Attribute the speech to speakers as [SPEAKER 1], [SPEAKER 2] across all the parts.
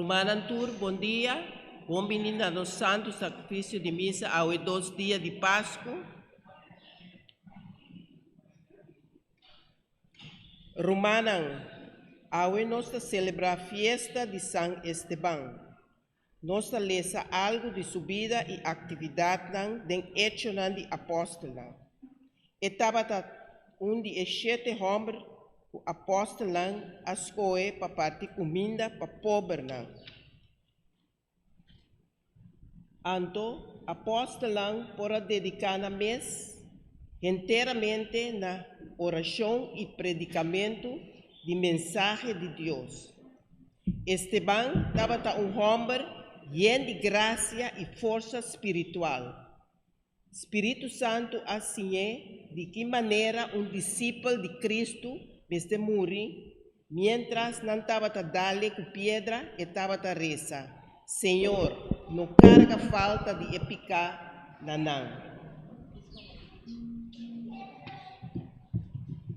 [SPEAKER 1] Rumannan tur, bon dia. Bon bini na nos Santu Sakrifisio di Misa awe dos dia di Pasku. Rumannan, awe nos ta selebrá fiesta di San Esteban. Nos ta lesa algu di su bida i aktividatnan den Echonan di Apòstelnan. E tabata un di e shete hòmber ku apòstelnan a skohe pa parti kuminda pa pobernan. Anto apòstelnan por a dediká nan mes henteramente na orashon i predikamentu di mensahe di Dios. Esteban tabata un hòmber yen di grasia i forsa spiritual. Spiritu Santu a siñ'é di ki manera un disipel di Kristu mester muri. Miéntras nan tabata dal'é ku piedra, e tabata resa, Señor, no karga falta di e piká na nan.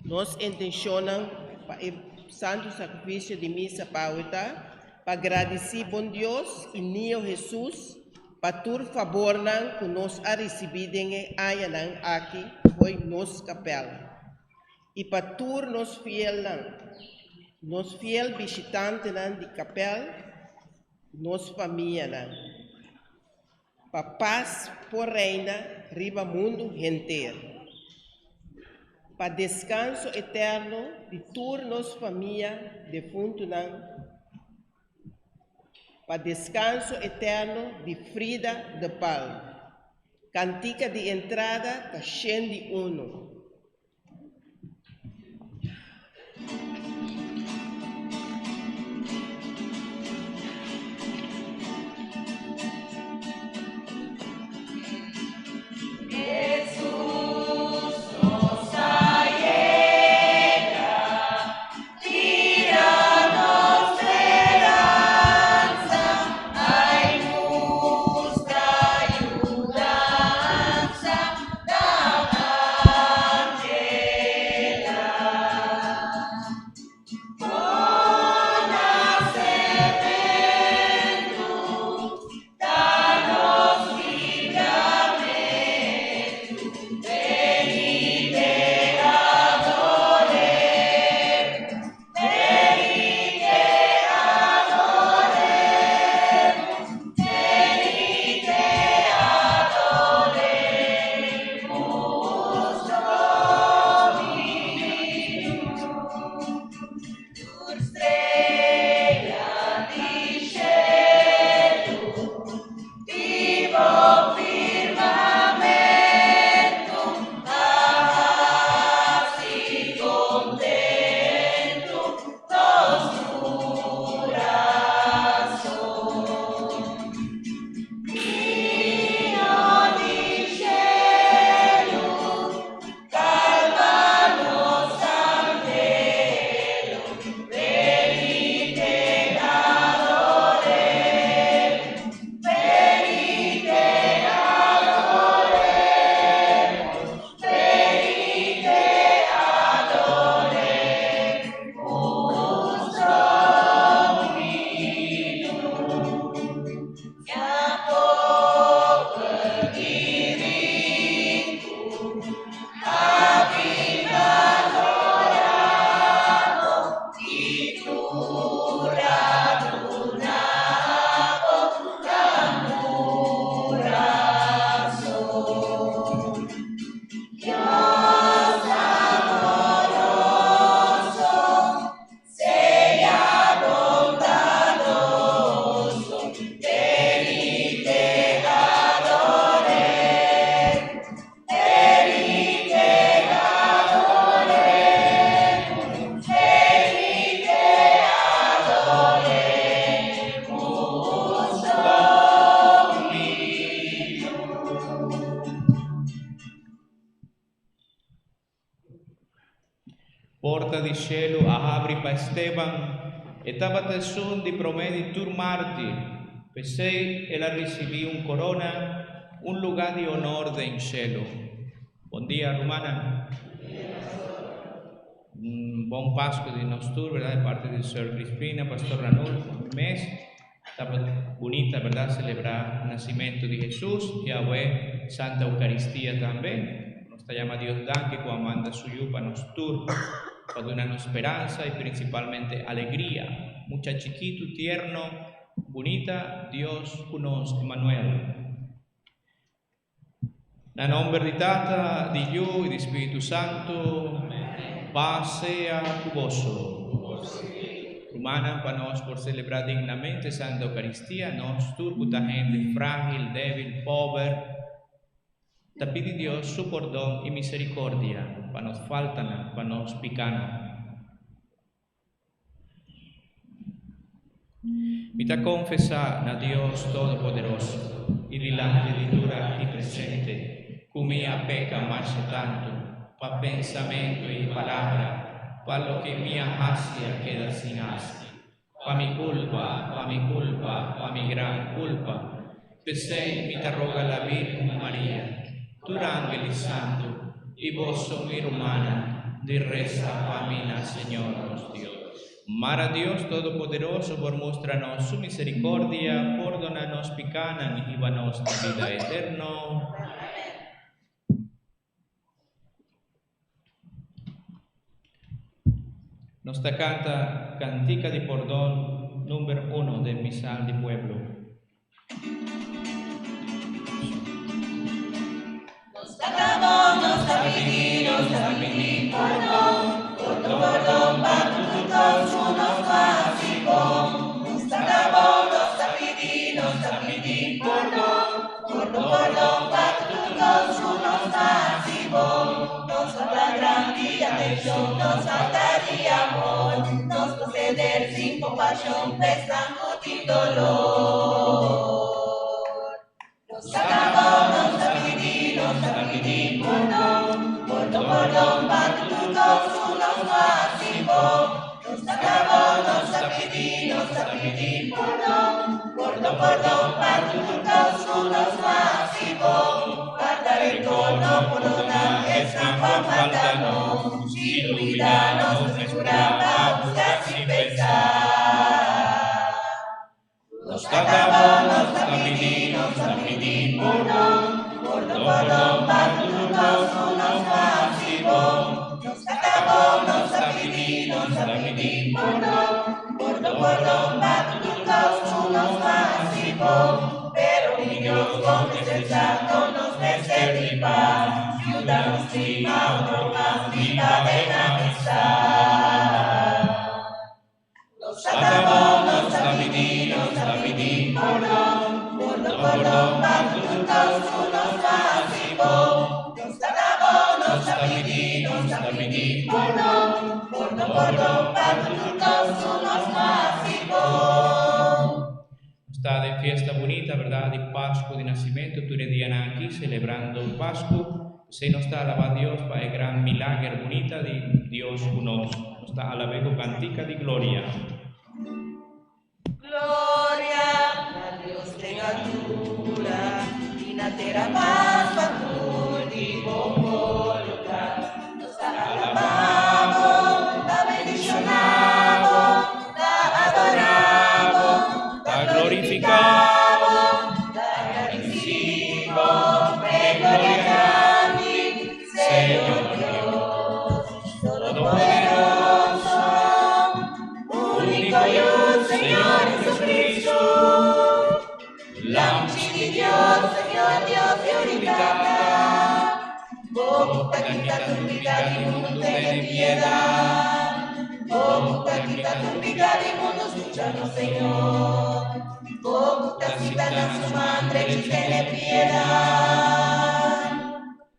[SPEAKER 1] Nos intenshonnan pa e Santu Sakrifisio di Misa pa awe ta pa gradisí Bon Dios i Niño Hesus pa tur fabornan ku nos a risibí den e añanan aki fo'i nos kapèl i pa tur nos fielnan, nos fiel bishitantenan di kapèl, nos famianan. Pa pas por reina riba mundu henter. Pa deskanso eterno di tur nos famia defuntunan. Pa deskanso eterno di Frida de Palm. Kantika di entrada ta shen di unu.
[SPEAKER 2] Porta di shelu a habri pa Esteban, e tabata esun di promé di tur mártir, p'esei el a risibí un korona, un lugá di honor den shelu. Bon dia, rumannan. Un bon Pasku di nos tur, berdad, di parti di Sor Crispina, Pastor Ranulfo, mi mes. Tabata bunita, berdad, celebra nacimento di Jesus y awe Santa Eucaristia tambe. Nos ta yama Dios danki cu a manda su Yu pa nos tur, pa duna nos speransa y principalmente alegria. Mucha chikitu, tierno, bunita, Dios cu nos, Emanuel. Na nomber di Tata, di Yu y di Spiritu Santo, paz sea cu boso. Rumannan, pa nos por celebra dignamente Santa Eucaristia, nos tur cu ta hende fragil, debil, pober, ta pidi Dios su pordon y misericordia pa nos faltanan, pa nos picanan. Mi ta konfesá na Dios Todopoderoso i dilanti di tur aki presente ku mi a peka masha tantu pa pensamentu i palabra, pa loke mi a hasi a keda sin hasi, pa mi kulpa, pa mi kulpa, pa mi gran kulpa. P'esei mi ta roga la Virgen Maria, tur angel i santu, i boso mi rumannan, di resa pa mi na Señor nos Dios. Mara Dios Todopoderoso por mustra nos su misericordia, pordona nos picanan i hiba nos na bida eterno. Nos ta canta Cantica di Pordon number uno den Misal di Pueblo.
[SPEAKER 3] Nos ta bon, nos ta pidi, nos ta pidi pordon, pordon, pordon pa tur kos ku nos no a hasi bon. Nos ta bon, nos ta pidi, nos ta pidi pordon, pordon, pordon pa tur kos ku nos no a hasi bon. Nos falta grandi atenshon, nos falta di amor, nos proseder sin kompashon pa esnan ku tin dolor. Nos ta bon, nos ta pidi, nos ta pidi pordon, pordon, pordon pa tur kos ku nos no a hasi bon. Nos ta bon, nos ta pidi, nos ta pidi pordon, pordon, pordon pa tur kos ku nos no a hasi bon. Guarda renkor, no pordoná esnan ku a falta nos, si lubidá nos mesura pa husga sin pensa. Nos ta bon, nos ta pidi, nos ta pidi pordon, pordon, pordon pa tur kos ku nos no a hasi bon. Nos ta bon, nos ta pidi, nos ta pidi pordon, pordon, pordon pa tur kos ku nos no a hasi bon. Pero mi Dios, kontestá kon nos mester di pas, yuda nos stima otro mas, biba den amistat. Nos ta bon, nos ta pidi, nos ta pidi pordon, pordon, pordon pa tur kos ku nos no a hasi bon. Nos ta bon, nos ta pidi, nos ta pidi pordon, pordon, pordon pa tur kos ku nos no a hasi bon.
[SPEAKER 2] Nos ta den fiesta bunita, berdad, di Pascu di Nacimento, tur e dianan aki celebrando Pascu. P'esey nos ta alaba Dios pa e gran milager bunita di Dios cu nos. Nos ta alab'e cu cantica di gloria.
[SPEAKER 3] Gloria na Dios den altura i na tera pas pa tur di bon boluntat. Nos ta alabá bo, ta bendishoná bo, ta adorá bo, ta glorifiká bo, ta gradisí bo p'e gloria grandi, Señor Dios Todopoderoso, úniko Yu, Señor Jesucristo, Lamchi di Dios, Señor Dios, Yu di Tata, Bo ku ta kita tur piká di mundu, tene piedat. Bo ku ta kita tur piká di mundu, skucha nos, Señor. Bo ku ta sinta na su man drechi, tene piedat.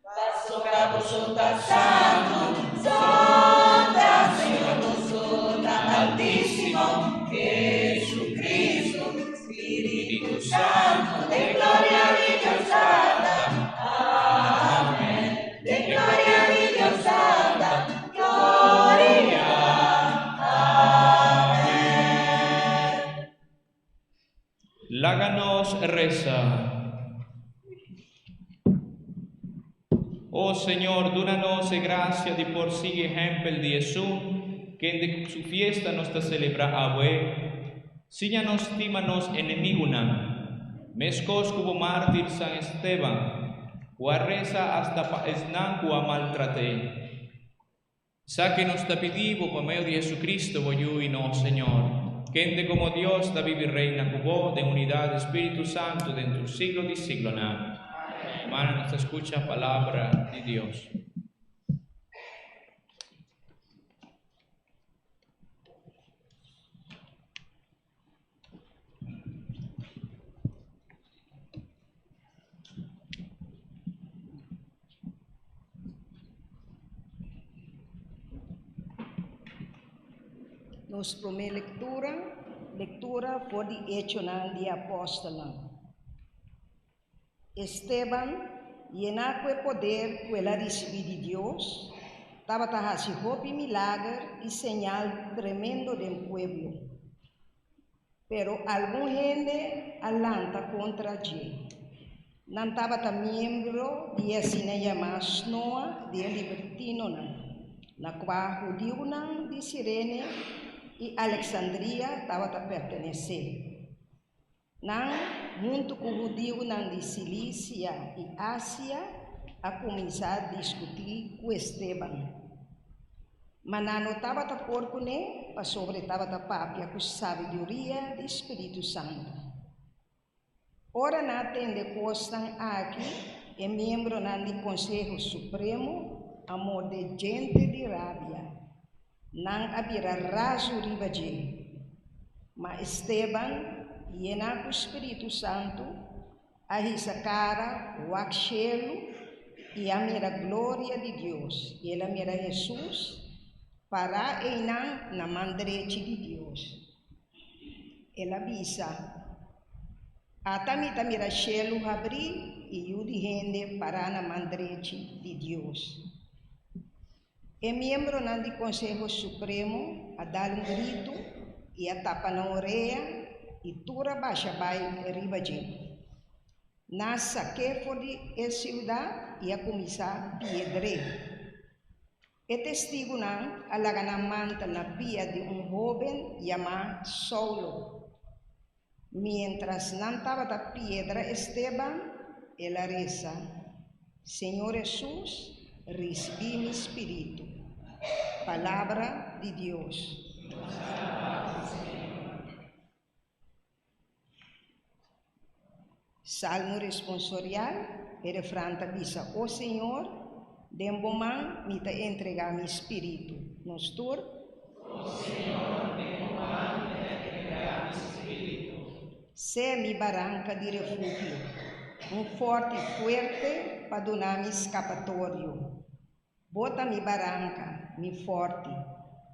[SPEAKER 3] Pasobra boso ta santu, santa, Señor boso ta Altísimo, Jesucristo, Spiritu Santu, den gloria di Dios Tata. Amen. Den gloria di Dios Tata. Gloria. Amen.
[SPEAKER 2] Laga nos resa. O Señor, duna nos e gracia di por sigui ehempel di esun kende su fiesta nos ta celebra awe. Siña nos stima nos enemigunan, meskos ku bo mártir San Esteban, ku a resa asta pa esnan ku a maltrat'é. Sa ke nos ta pidi bo pa medio di Jesucristo bo Yu i nos Señor, kende komo Dios ta bibi reina ku bo den unidat di Spiritu Santu den tur siglo di siglonan. Hermano, nos ta skucha palabra di Dios.
[SPEAKER 4] Nos promé lektura, lektura for di Echonan di e Apòstelnan. Esteban, yená ku e poder ku el a risibí di Dios, tabata hasi hopi milager i señal tremendo den pueblo. Pero algun hende a lanta kontra dje. Nan tabata miembro di e asina yamá Snoa di e Libertinonan, na kua hudiunan di Sirene i Aleksandria tabata pertenesé. Nan, huntu ku hudiunan di Silisia i Asia, a kuminsá diskutí ku Esteban. Ma nan no tabata por kuné pasobra e tabata papia ku sabiduria di spiritu santu. Ora nan a tende kosnan aki, e miembronan di Konseho Supremo a morde djente di rabia. Nan a bira razu riba dje. Ma Esteban, yená ku spiritu santu, a hisa kara wak shelu i a mira gloria di Dios, i el a mira Hesus pará einan na man drechi di Dios. El a bisa, Ata mi ta mira shelu habrí i Yu di hende pará na man drechi di Dios. E miembronan di Konseho Supremo a dal un gritu i a tapa nan orea i tur a basha bai riba dje. Nan a sak'é for di e siudat i a kuminsá piedr'é. E testigunan a laga nan manta na pia di un hóben yamá Saulo. Miéntras nan tabata piedra Esteban, el a resa, Señor Hesus, risibí mi spiritu. Palabra di Dios. Salmo responsorial, E refran ta bisa, O Señor, den bo man mi ta entregá mi spiritu. Nos tur.
[SPEAKER 2] O Señor, den bo man mi ta entregá mi spiritu.
[SPEAKER 4] Sea mi baranka di refugio, un fòrti fuerte pa duna mi skapatorio. Bo ta mi baranka, mi fòrti,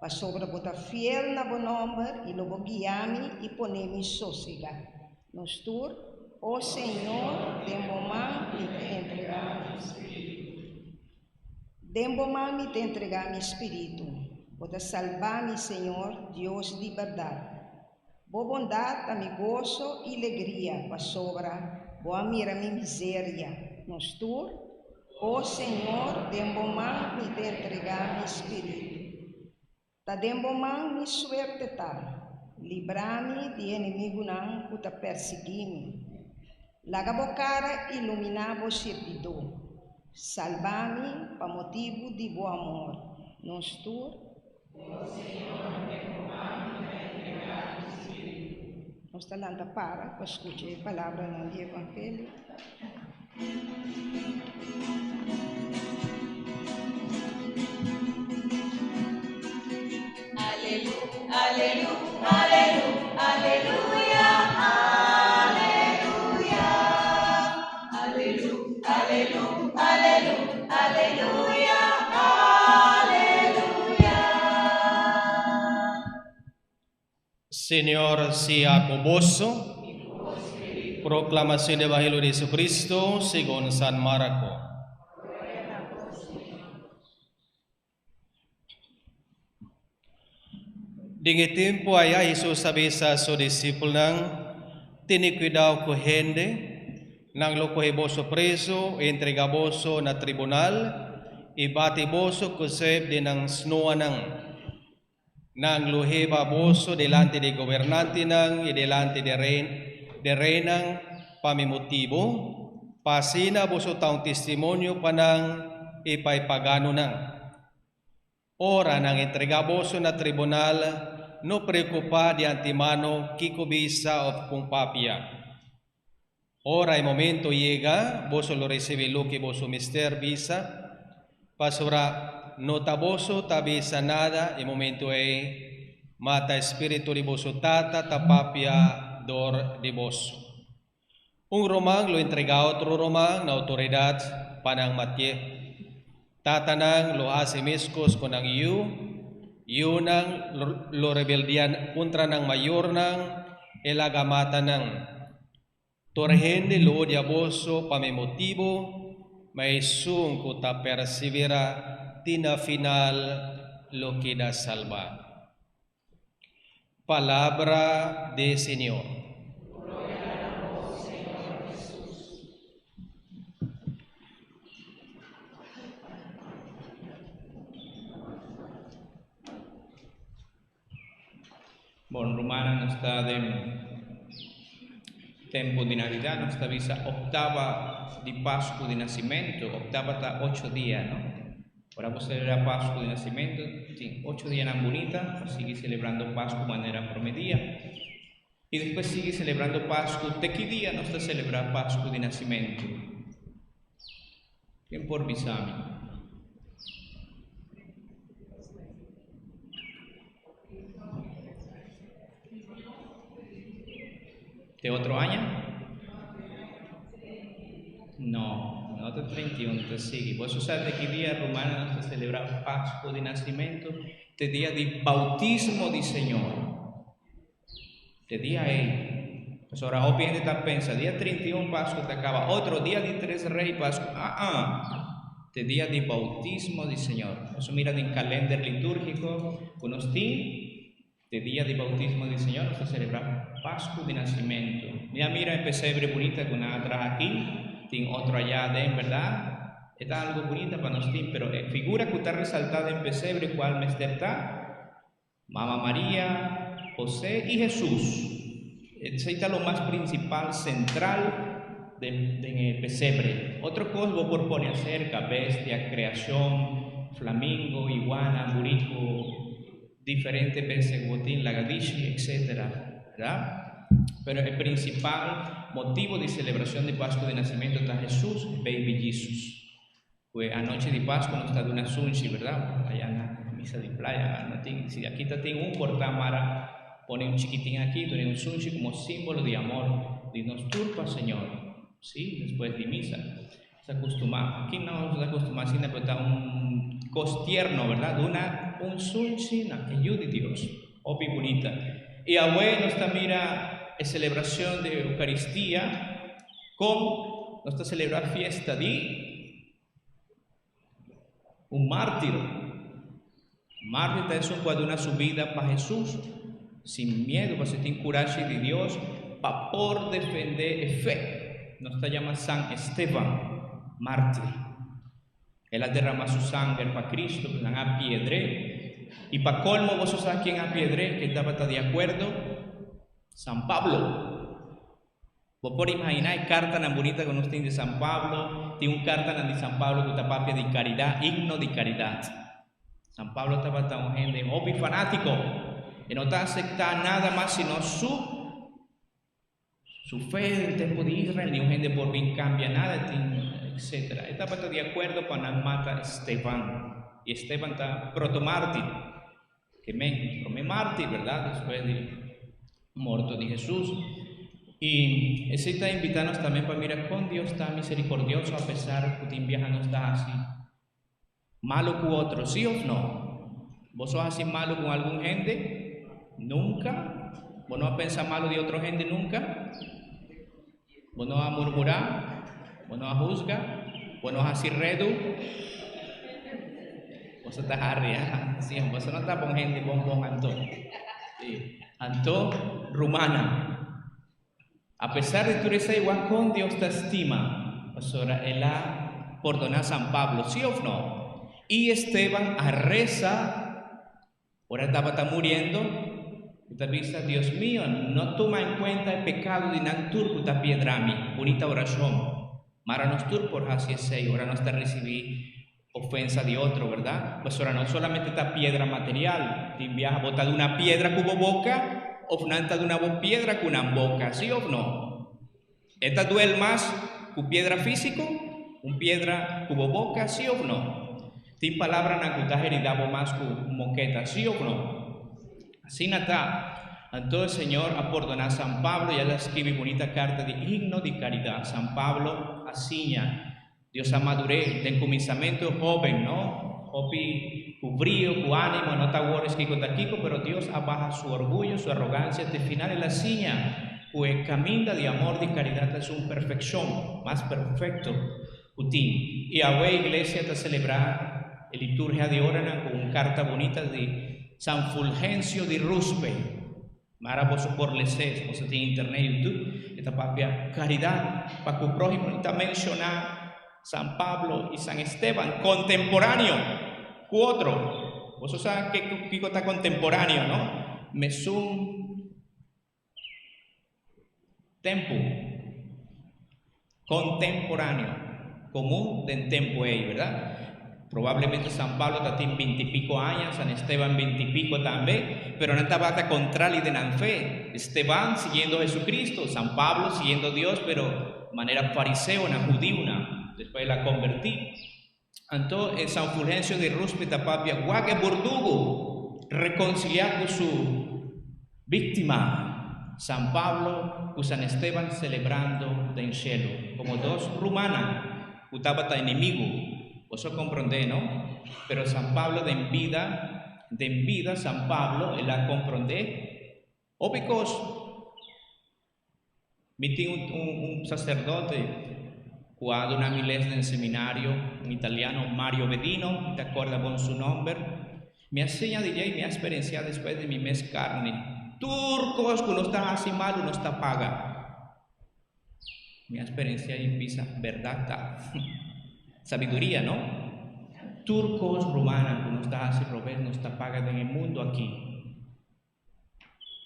[SPEAKER 4] pasobra bo ta fiel na bo nòmber i lo bo guia mi i pone mi sosegá. Nos tur, O Señor, den bo man mi ta entregá mi spiritu. Den bo man mi ta entregá mi spiritu. Bo ta salba mi, Señor, Dios di bèrdat. Bo bondat ta mi goso i legria, pasobra Bo a mira mi miseria. Nos tur, O Señor, den Bo man mi ta entregá mi spiritu. Ta den Bo man mi suerte ta. Libra mi di enemigunan ku ta persiguí mi. Laga Bo kara iluminá Bo sirbidó. Salba mi pa motibu di Bo amor. Nos tur.
[SPEAKER 2] O Señor, den bo man mi ta entregá mi spiritu.
[SPEAKER 4] Nos ta lanta para pa skucha e palabranan di Evangelio.
[SPEAKER 5] Señor sea ku boso. Proclamación del Evangelio de Jesucristo según San Marco. Den e tempu aya Hesus a bisa su disipelnan, Tene kuidou ku hende, nan lo kohe boso preso i entregá boso na tribunal i bati boso ku sep den nan snoanan. Nan lo heba boso dilanti di gobernantenan i dilanti di rei di reinan pa mi motibu, pa asina boso ta un testimonio pa nan i pa e paganonan. Ora nan entregá boso na tribunal, no preokupá di antemano kiko bisa òf kon papia. Ora e momento yega, boso lo risibí loke boso mester bisa, pasobra no ta boso ta bisa nada e momento ei, ma ta e spiritu di boso Tata ta papia dor di boso. Un ruman lo entregá otro ruman na outoridat pa nan matié. Tatanan lo hasi meskos ku nan yu, yunan lo rebeldiá kontra nan mayornan i laga mata nan. Tur hende lo odia boso pa mi motibu, ma esun ku ta perseverá te na final lo keda salbá. Palabra de Señor.
[SPEAKER 2] Bon, rumannan, nos ta den tempu di Navidad, nos ta bisa octava di Pascu di Nacimento, octava ta ocho dia, no? Ora bo celebra Pascu di Nacimento, tin ocho dianan bunita pa sigui celebrando Pascu manera prome dia. Y despues sigui celebrando Pascu, te ki dia nos ta celebra Pascu di Nacimento? Ken por bisa mi? Te otro aña? No, no te 31, te sigui. Boso sa te ki dia rumannan nos ta celebra Pascu di Nacimento? Te dia di bautismo di Señor. Te dia ei. Pasobra hopi hende ta pensa, dia 31 Pascu ta caba, otro dia di tres rey Pascu. Ah ah. Te dia di bautismo di Señor. Boso mira den kalender litúrgico cu nos tin, te dia di bautismo di Señor nos ta celebra Pascu di Nacimento. Mi a mira e pesebre bunita cu nan a traha aki, tin otro aya aden, berdad? E ta algo bunita pa nos tin, pero e figura cu ta resalta den pesebre cual mester ta? Mama Maria, José i Hesus. Esei ta lo mas prinsipal, sentral den den e pesebre. Otro kos bo por pone aserka, bestia, kreashon, flamingo, iguana, buriku, diferente bestia ku bo tin, lagadishi, etsetera, bèrdat? Pero e prinsipal motibu di selebrashon di Pasku di Nasimentu ta Hesus, e baby Jesus. Ku e anochi di Pasku nos ta duna sunchi, berdad? Aya na misa di playa no tin, si aki ta tin un por ta mara pone un chikitin aki duna un sunchi komo simbolo di amor di nos tur pa Señor, si, despues di misa. Nos a kustumá, aki no nos a kustumá asina pero ta un kos tierno, berdad? Duna un sunchi na e Yu di Dios. Hopi bunita. I awe nos ta mira e selebrashon di Eukaristia. Kon nos ta selebrá fiesta di un mártir? Mártir ta esun ku a duna su bida pa Hesus sin miedu, pasobra e tin kurashi di Dios pa por defendé e fe. Nos ta yama San Esteban mártir. El a derramá su sanger pa Cristo, nan a piedr'é. I pa kolmo boso sa ken a piedr'é, ken tabata di akuerdo? San Pablo. Bo por imaginá e kartanan bunita ku nos tin di San Pablo? Tin un kartanan di San Pablo ku ta papia di karidat, himno di karidat. San Pablo tabata un hende hopi fanátiko. E no ta aseptá nada mas sino su su fe den tempu di Israel, ni un hende por bin kambia nada, tin etsetera. E tabata di akuerdo pa nan mata Esteban. I Esteban ta protomártir, Ke men promé mártir, bèrdat, despues di morto di Hesus. I esei ta invitá nos tambe pa mira kon Dios ta miserikordioso apesar ku tin biaha nos ta hasi malu ku otro, sí òf no? Boso a hasi malu ku algun hende? Nunka? Bo no a pensa malu di otro hende nunka? Bo no a murmurá, bo no a husga, bo no a hasi redu. Boso ta hari, ha? Sí, boso no ta bon hende bon bon anto. Sí. Anto, rumannan, apesar di tur esei, wak kon Dios ta stima, pasobra el a pordoná San Pablo, sí òf no? I Esteban a resa. Ora e tabata muriendo, e ta bisa, Dios mio, no tuma en cuenta e pecado di nan tur cu ta piedra mi. Bunita oracion. Mara nos tur por haci esey ora nos ta ricibi ofensa di otro, berdad? Pasobra no solamente ta piedra material, tin biaha bo ta duna piedra cu bo boca of nan ta duna bo piedra cu nan boca, si of no? E ta duel mas ku piedra físiko? Un piedra ku bo boka, sí òf no? Tin palabranan ku ta heridá bo mas ku un moketa, sí òf no? Asina ta. Anto e Señor a pordoná San Pablo i el a skibi bunita karta di himno di karidat. San Pablo a siña Dios a madur'é den kuminsamentu hóben, no? Hopi ku brio, ku ánimo, no ta wor es kiko ta kiko, pero Dios a baha su orguyo, su arrogansia, te final el a siña ku e kaminda di amor di karidat ta esun perfekshon, mas perfekto ku tin. I awe iglesia ta selebrá e liturgia di oranan ku un karta bunita di San Fulgencio di Ruspe. Mara boso por les'é, boso tin internet, YouTube, e ta papia karidat pa ku próhimo i ta menshoná San Pablo i San Esteban kontemporáneo ku otro. Boso sa ke kiko ta kontemporáneo, no? Mesun tempu. Contemporáneo, común den tempu ei, verdad? Probablemente San Pablo ta tin binti pico aña, San Esteban binti pico tambe, pero nan tabata contrali den nan fe. Esteban siguiendo Jesucristo, San Pablo siguiendo Dios, pero manera fariseonan, hudiunan. Despues el a converti. Anto e San Fulgencio di Ruspe ta papia wak e burdugu reconcilia cu su victima, San Pablo cu San Esteban celebrando den shelu como dos rumannan cu tabata enemigu. Boso comprende, no? Pero San Pablo den bida, den bida San Pablo el a comprende hopi cos. Mi tin un un sacerdote cu a duna mi les den seminario, un italiano, Mario Bedino, mi ta corda bon su nomber. Mi a siña di dje y mi a experiencia despues di mi mes carni tur cos cu nos ta haci malu nos ta paga. Mi a experiencia y bisa berdad ta. Sabiduria, no? Tur cos rumannan cu nos ta haci robes nos ta paga den e mundo aki.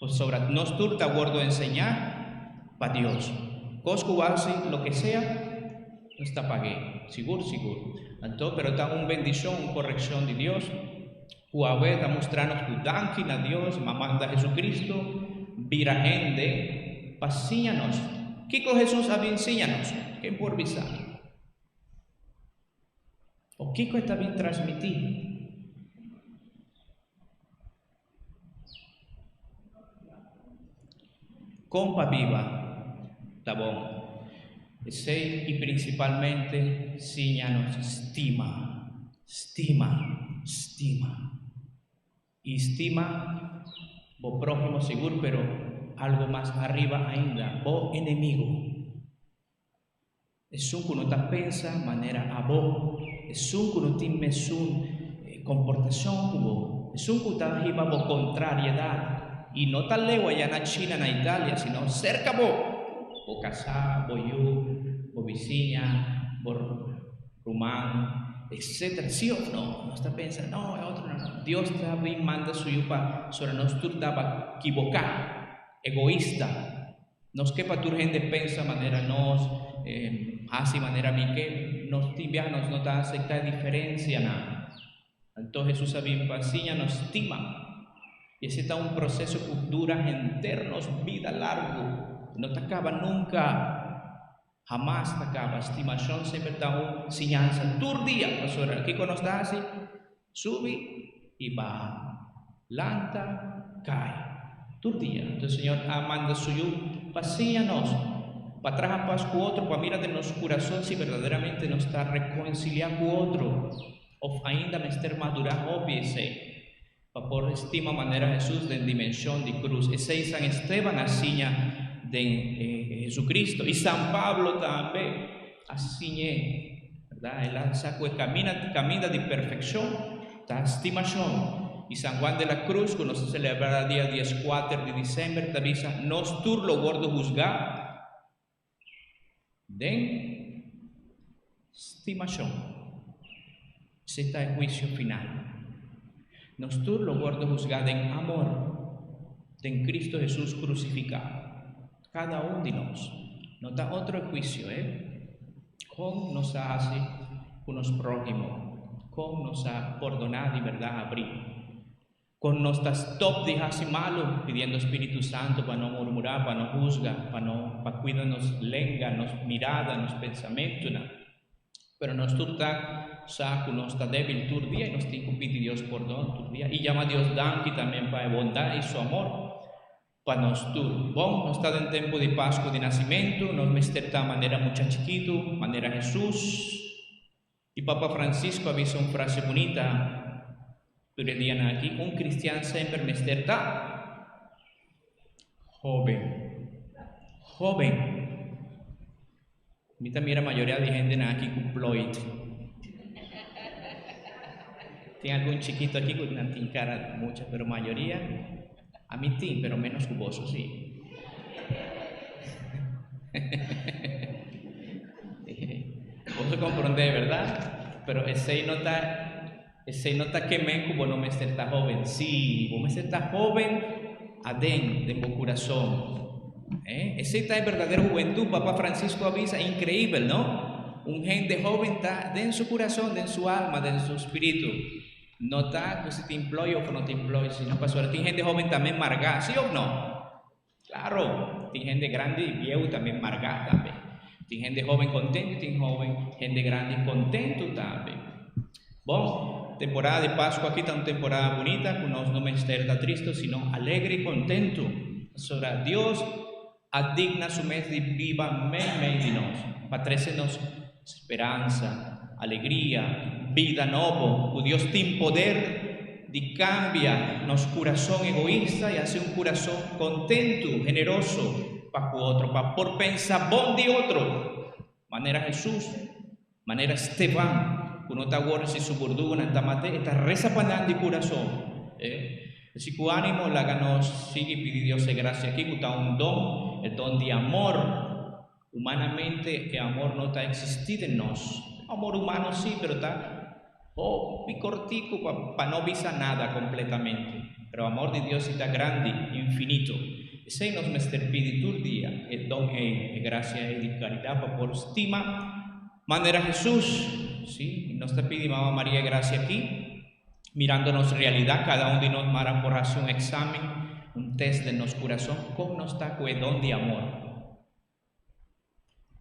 [SPEAKER 2] Pasobra nos tur ta wordo enseñá pa Dios. Kos ku hasi, loke sea, nos ta pag'é. Sigur, sigur. Anto, pero ta un bendishon, un korekshon di Dios, ku awe ta mustra nos ku danki na Dios, ma manda Jesucristo bira hende pa siña nos. Kiko Hesus a bin siña nos? Ken por bisa mi? O kiko e ta bin transmití? Kon pa biba ta bon? Esei i prinsipalmente siña nos stima, stima, stima. I stima bo próhimo sigur, pero algu mas ariba ainda, bo enemigu. Esun ku no ta pensa manera abo, esun ku no tin mesun komportashon ku bo, esun ku ta hiba bo kontrariedat i no ta leu ayá na China, na Italia, sino serka bo, bo kasá, bo yu, bo bisiña, bo ruman, etcetera. Sí òf no? Nos ta pensa, no, e otro no. Dios ta bin manda su yu pa sora nos tur taba kiboká, egoista. Nos ke pa tur hende pensa manera nos, hasi manera mi ke. Nos tin biaha nos no ta acepta e diferencianan. Anto Jesus a bin pa siña nos stima. Y ese ta un proceso cu dura henter nos bida largo. No ta caba nunca. Hamas ta caba. Stimacion semper ta un siñansa tur dia. Pasobra kico nos ta haci? Subi i baha, lanta, kai, tur dia. Entonces Señor a manda su Yu pa siña nos, pa traha pas ku otro, pa mira den nos kurason si berdaderamente nos ta rekonsiliá ku otro òf ainda mester madurá hopi esei, pa por stima manera Hesus den dimenshon di krus. Esei San Esteban a siña den Jesucristo i San Pablo tambe a siñ'é. Berdad? El a sa cu e camina, caminda di perfeccion ta stimacion. Y San Juan de la Cruz, cu nos ta celebra dia diescuater di december, ta bisa, Nos tur lo wordo huzga den stimacion. Esey ta e huicio final. Nos tur lo wòrdu husgá den amor, den Cristo Hesus krusifiká. Kada un di nos. No ta otro e huisio, eh? Kon nos a hasi ku nos próhimo? Kon nos a pordoná di bèrdat habrí? Kon nos ta stòp di hasi malu, pidiendo Spiritu Santu pa no murmurá, pa no husga, pa no pa kuida nos lenga, nos mirada, nos pensamentunan? Pero nos tur ta sa ku nos ta débil tur dia i nos tin ku pidi Dios pordon tur dia i yama Dios danki tambe pa e bondat i su amor pa nos tur. Bon, nos ta den tempu di Pasku di Nasimentu, nos mester ta manera mucha chikitu, manera Hesus. I Papa Francisco a bisa un frase bunita tur e dianan aki, Un kristian semper mester ta hóben. Hóben. Mi ta mira mayoria di hendenan aki ku ploit. Tin algun chikito aki ku nan tin kara di mucha, pero mayoria, ami tin, pero menos ku boso si. Boso komprondé, bèrdat? Pero esei no ta, esei no ta ke men ku bo no mester ta hóben. Sí, bo mester ta hóben aden, den bo kurason. Eh, esei ta e berdadero hubentud, Papa Francisco a bisa, increibel, no? Un hende hoben ta den su curason, den su alma, den su spiritu. No ta cu si tin plooi of no tin plooi, sino pasobra tin hende hoben tambe marga, si of no? Claro, tin hende grandi y bieu tambe marga tambe. Tin hende hoben contento y tin hoben, hende grandi contento tambe. Bon, temporada di Pasku aki ta un temporada bunita ku nos no mester ta tristu sino alegre i kontentu, pasobra Dios a digna su mes di biba meimei di nos pa trese nos speransa, alegria, bida nobo, ku Dios tin poder di kambia nos kurason egoista i hasi un kurason kontentu, generoso pa ku otro, pa por pensa bon di otro, manera Hesus. Manera Steban, ku no ta wòrdu si su burdugunan ta mat'é, e ta resa pa nan di kurason. E si ku ánimo laga nos sigui pidi Dios e grasia akí ku ta un don, e don di amor. Humanamente e amor no ta eksistí den nos. Amor humano sí, pero ta hopi kòrtiku pa no bisa nada kompletamente. Pero amor di Dios sí ta grandi, infinito. Esei nos mester pidi tur dia, e don ei, e grasia ei di karidat pa por stima manera Hesus. Sí, nos ta pidi Mama Maria e grasia aki, mirando nos realidat, kada un di nos mara por hasi un eksamen, un test den nos kurason, kon nos ta ku e don di amor.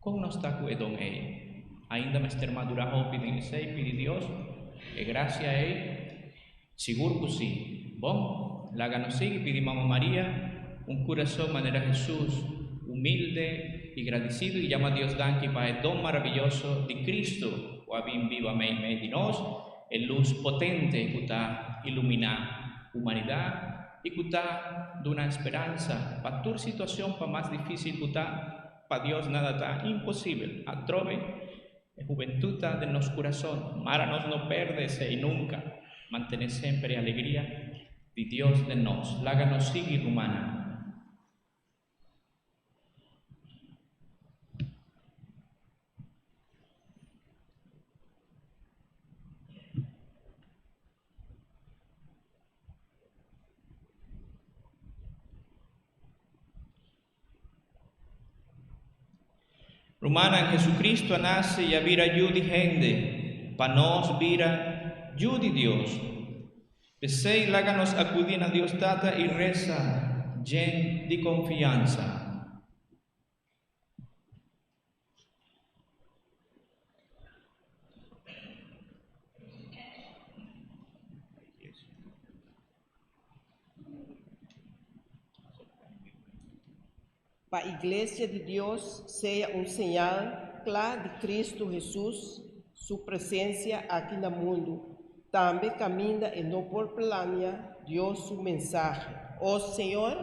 [SPEAKER 2] Kon nos ta ku e don ei? Ainda mester madurá hopi den esei? Pidi Dios e grasia ei? Sigur ku sí! Bon, laga nos sigui pidi Mama Maria un kurason manera Hesus, humilde i gradisidu i yama Dios danki pa e don maraviyoso di Kristu ku a bin biba meimei di nos, e lus potente ku ta iluminá humanidat i ku ta duna speransa pa tur situacion pa mas dificil ku ta, pa Dios nada ta imposibel. Atrobe e hubentud ta den nos curason, mara nos no perde esey nunca, mantene semper e alegria di Dios den nos. Laga nos sigui rumannan. Rumannan, Jesucristo a nace i a bira Yu di hende, pa nos bira yu di Dios. P'esei laga nos acudi na Dios Tata i resa jen di confiansa.
[SPEAKER 1] Pa Iglesia di Dios sea un señal kla di Kristu Hesus su presensia aki na mundu, tambe kaminda e no por plania Dios su mensahe. O Señor,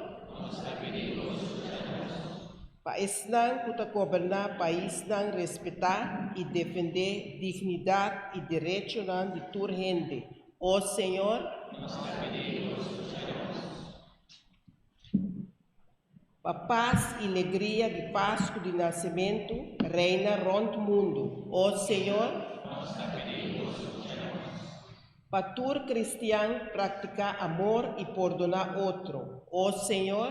[SPEAKER 1] pa esnan ku ta goberná paisnan respetá i defendé dignidat i derechonan di tur hende. O Señor, pa pas i legria di Pasku di Nasementu reina rònt mundu. O Señor. Pa tur kristian praktiká amor i pordoná otro. O Señor,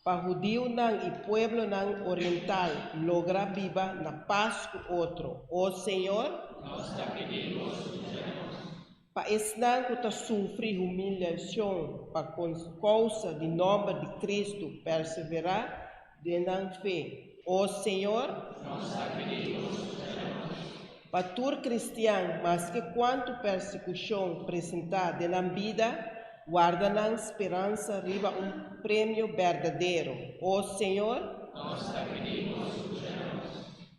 [SPEAKER 1] pa hudiunan i pueblonan oriental logra biba na pas ku otro. O Señor, pa esnan ku ta sufri humiliashon pa kousa di nòmber di Kristu perseverá den nan fe. O Señor, pa tur kristian, maske kuantu persekushon presentá den nan bida, warda nan speransa riba un premio berdadero. O Señor,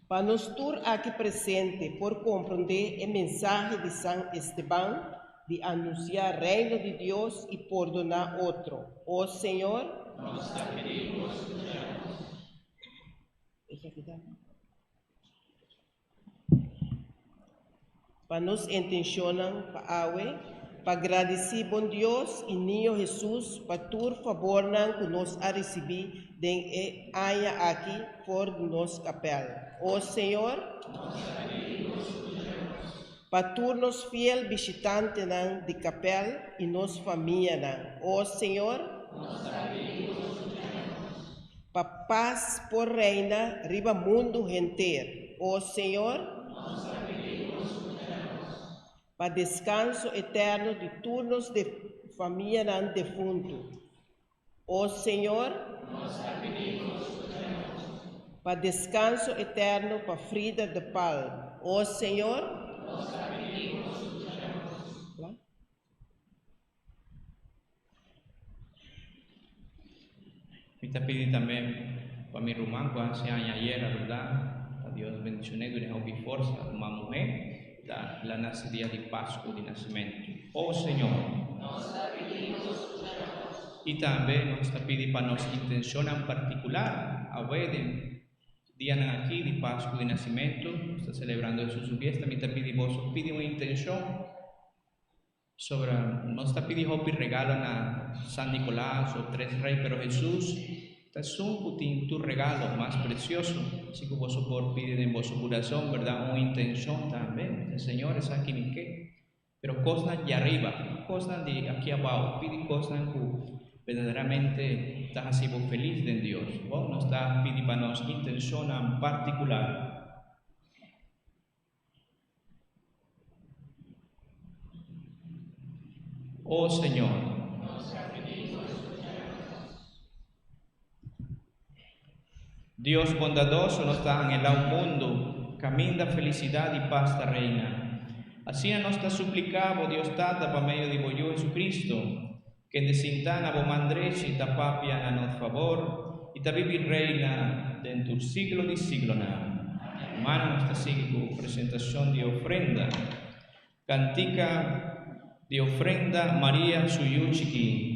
[SPEAKER 1] pa nos tur aki presente por komprondé e mensahe di San Esteban di anunsiá Reino di Dios i pordoná otro. O Señor, pa nos intenshonnan pa awe, pa gradisí bon Dios i Niño Hesus pa tur fabornan ku nos a risibí den e aña aki for di nos kapèl. O Señor, pa tur nos fiel bishitantenan di kapèl i nos famianan. O Señor, pa pas por reina riba mundu henter. O Señor, pa deskanso eterno di tur nos famianan defuntu. O Señor, pa deskanso eterno pa Frida de Palm. O Señor,
[SPEAKER 2] Mi ta pidi tambe pa mi ruman ku a hasi aña ayera, bèrdat? Pa Dios bendishon'é, dun'é hopi forsa. Ruman muhé ta la nase dia di Pasku di nasimentu. O Señor! I tambe nos ta pidi pa nos intenshonnan partikular awe den dianan aki di Pasku di nasimentu. Nos ta selebrando Hesus su fiesta. Mi ta pidi boso pidi un intenshon. Sobra nos ta pidi hopi regalo na San Nicolas o Tres Rey pero Jesus ta esun cu tin tur regalo mas precioso, asi cu boso por pidi den boso curazon berdad un intencion tambe, bisa Señor esaki mi ke, pero cosnan di ariba, no cosnan di aki abao, pidi cosnan cu berdaderamente ta haci bo feliz den Dios. Bon, nos ta pidi pa nos intencionnan particular. Oh Señor, Dios bondadoso, nos ta anhelá un mundu kaminda felisidat i pas ta reina. Asina nos ta supliká bo, Dios Tata, pa medio di bo Yu Jesucristo, kende sintá na bo man drechi ta papia na nos fabor i ta bibi reina den tur siglo di siglonan. Rumannan, nos ta sigui ku presentashon di ofrenda. Kantika di ofrenda Maria su yu chikí.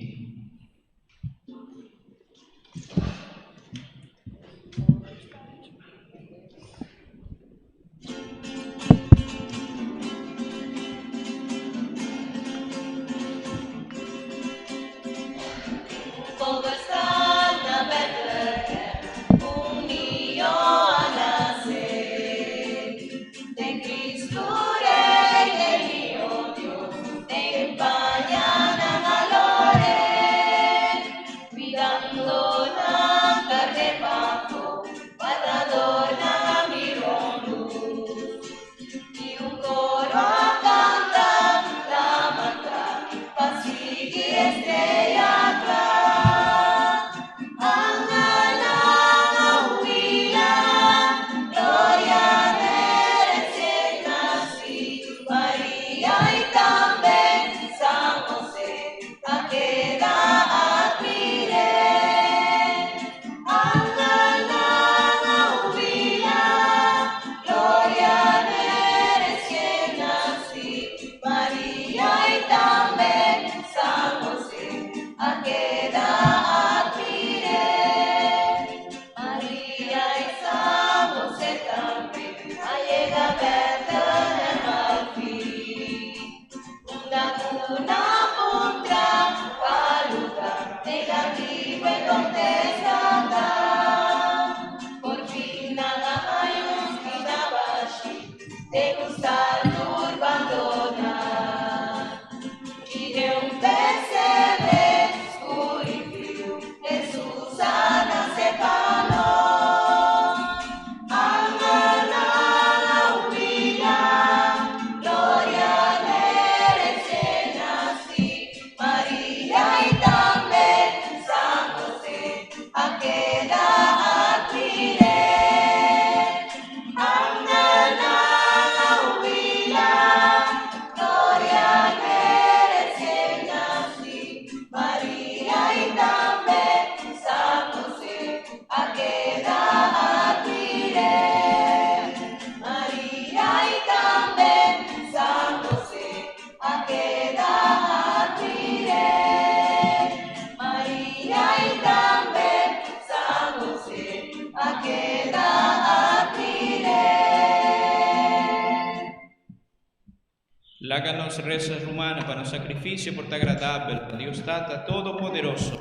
[SPEAKER 2] Laga nos resa rumannan pa nos sakrifisio por ta agradabel pa Dios Tata Todopoderoso.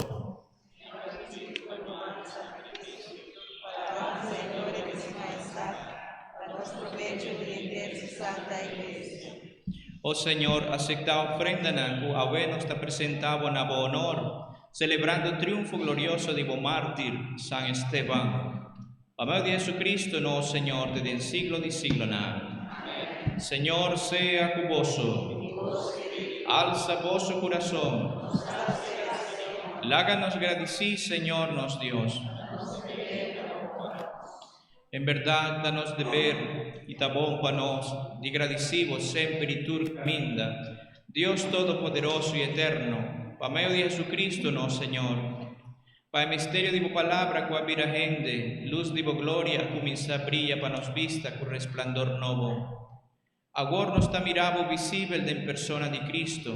[SPEAKER 2] O Señor, aceptá ofrendanan ku awe nos ta presentá Bo na Bo honor, celebrando triunfo glorioso di Bo mártir, San Esteban. Pa medio di Jesucristo nos Señor, te den siglo di siglonan. Señor sea ku boso. Alsa boso kurason. Laga nos gradisí Señor nos Dios. En bèrdat ta nos deber i ta bon pa nos di gradisí bo semper i tur kaminda, Dios Todopoderoso i Eterno, pa medio di Jesucristo nos Señor. Pa e misterio di bo Palabra ku a bira hende, lus di bo gloria a kuminsá bria pa nos bista ku resplandor nobo. Awor nos ta mira bo visibel den persona di Cristo,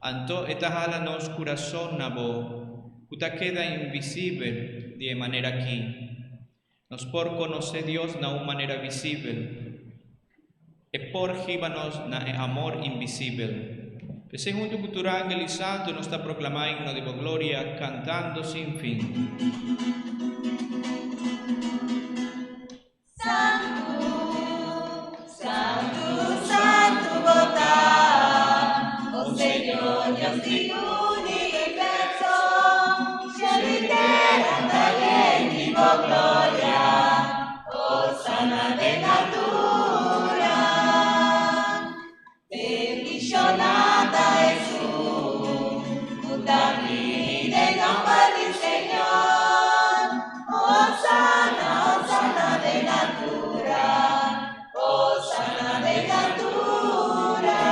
[SPEAKER 2] anto e ta hala nos kurason na bo, ku ta keda invisibel di e manera akí. Nos por konosé Dios na un manera visibel. E por hiba nos na e amor invisibel. P'esei huntu ku tur angel i santu nos ta proklamá himno di bo gloria kantando sin fin.
[SPEAKER 3] Santu, santu, santu bo ta, o Señor Dios di universo, shelu i tera ta yen di bo gloria, hosana den altura. Bendishoná ta esun ku ta bini den nòmber di Señor. Hosana, hosana den altura, hosana den altura.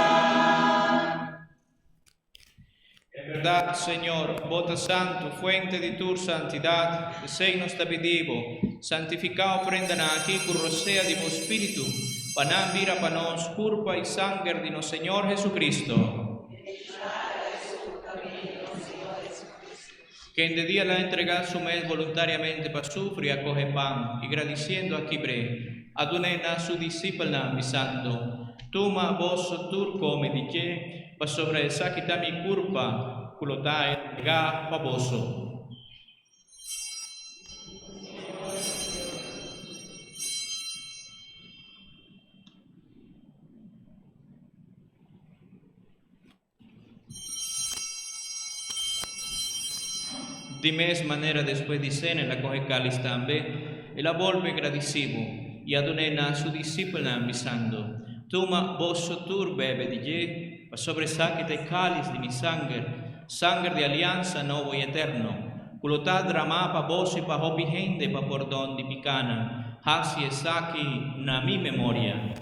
[SPEAKER 2] En berdad, Señor, Bo ta santu, fuente di tur santidad, p'esei nos ta pidi Bo, santificá ofrendanan aki cu rosea di Bo Spiritu, pa nan bira pa nos curpa i sanger di nos Señor Jesucristo. Kende dia el a entregá su mes voluntariamente pa sufri, a coge pan, i gradiciendo a kibr'é, a dun'é na su disipelnan, bisando, Tuma boso tur come di dje, pasobra esaki ta mi curpa cu lo ta entregá pa boso. Di mes manera despues di sena el a kohe kalis tambe, el a bolbe gradisí bo i a dun'é na su disipelnan, bisando, Tuma boso tur bebe di dje, pasobra esaki ta e kalis di mi sanger, sanger di aliansa nobo i eterno, ku lo ta dramá pa boso i pa hopi hende pa pordon di pikánan. Hasi esaki na mi memoria.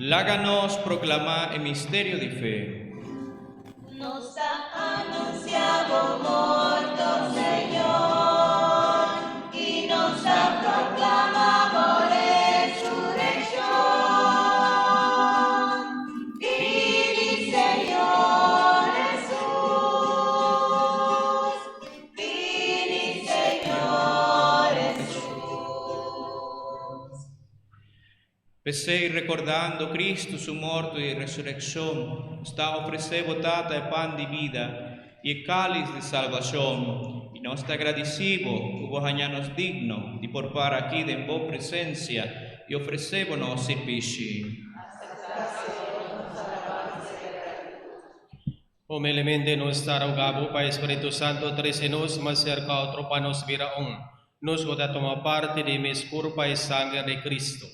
[SPEAKER 2] Laga nos proklamá e misterio di fe.
[SPEAKER 3] Nos ta anuncia bo morto, Señor, y nos ta proclama bo resurreccion. Bini, Señor Jesus. Bini, Señor Jesus.
[SPEAKER 2] P'esei, rekordando Kristu su morto i resurekshon, nos ta ofresé bo Tata e pan di bida i e kális di salbashon, i nos ta gradisí bo ku bo haña nos digno di por para aki den bo presensia i ofresé bo nos sirbishi.
[SPEAKER 5] Humildemente nos ta roga bo pa e Spiritu Santo trese nos mas serka otro pa nos bira un, nos ku ta tuma parti di e mes kurpa i sanger di Kristu.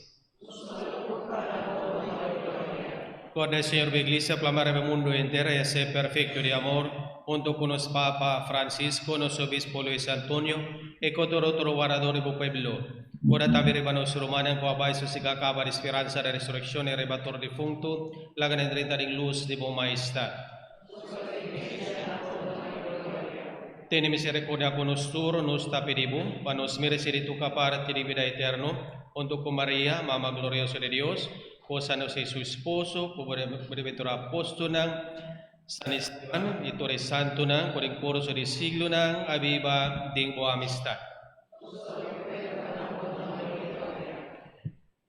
[SPEAKER 5] Korda, Señor, bo Iglesia plama riba e mundu henter i hasié perfekto di amor, huntu ku nos Papa Francisco, nos Obispo Luis Antonio i ku tur otro wardador di bo pueblo. Korda tambe riba nos rumannan ku a bai sosegá kaba di speransa di resurekshon i riba tur difuntu, Laga nan drenta den lus di bo Maestad. Tene misericordia ku nos tur, nos ta pidi bo, pa nos merece di toca parti di bida eterno, hunto ku Maria, Mama glorioso di Dios, Ku San Jose su esposo, ku Buenaventura apostolnan, San Esteban i tur e santunan ku den kurso di siglonan a biba den bo amistat.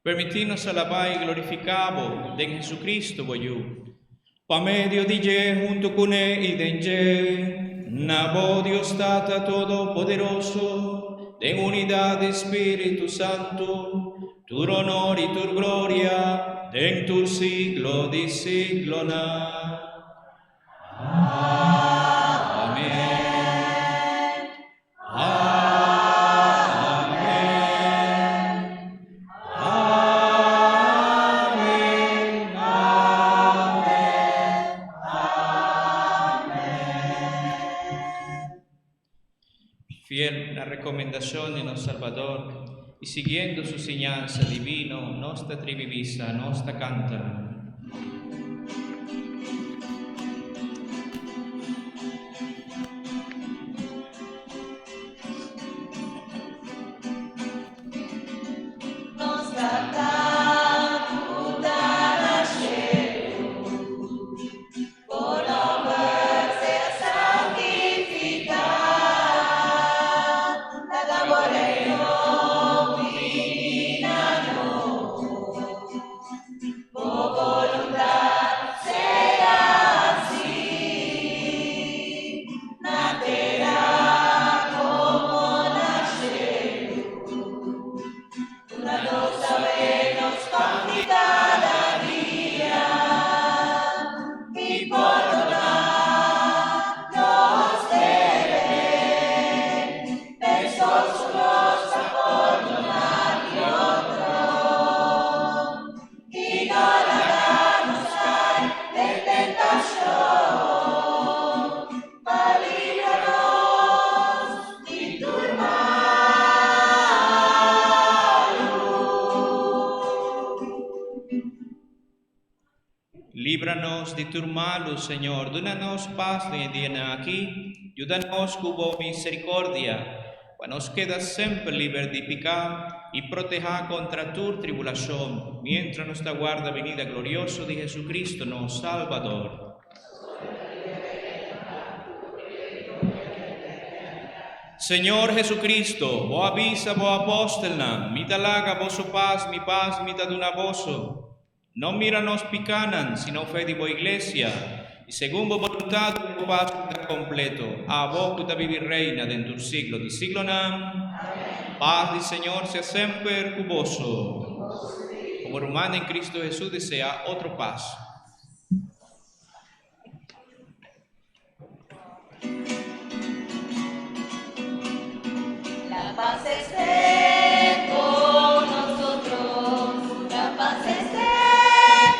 [SPEAKER 2] Permití nos alabá i glorifiká bo den Jesucristo, bo Yu. Pa medio di dje, huntu kuné i den dje, na bo, Dios Tata Todopoderoso, den unidat di Spiritu Santu, tur honor i tur gloria den tur siglo di siglonan. Amen. Amen. Amen. Amen. Amen. Fiel na recomendacion di nos Salbador y siguiendo su siñansa divino, nos ta tribi bisa, nos ta canta.
[SPEAKER 3] Nos Tata ku ta na shelu, bo nòmber sea santifiká, laga bo reino bini na nos, bo boluntat sea hasí na tera komo na shelu. Duna nos awe nos pan di kada dia, i pordoná nos debe, meskos ku nos ta pordoná di otro. I no laga nos kai den tentashon, ma libra nos di tur malu.
[SPEAKER 2] Libra nos di tur malu, Señor, duna nos pas den e dianan aki, yuda nos ku bo misericordia, pa nos keda semper liber di piká i protehá kontra tur tribulashon, miéntras nos ta warda binida glorioso di Jesucristo, nos Salbador. Señor Jesucristo, bo a bisa bo apòstelnan, Mi ta laga boso pas, mi pas mi ta duna boso. No mira nos pikánan, sino fe di bo Iglesia, i segun bo boluntat ku bo pas ku ta kompleto, abo ku ta bibi reina den tur siglo di siglonan. Pas di Señor sea semper ku boso. Komo ruman den Kristu Hesus deseá otro pas.
[SPEAKER 3] La paz esté con nosotros, la paz esté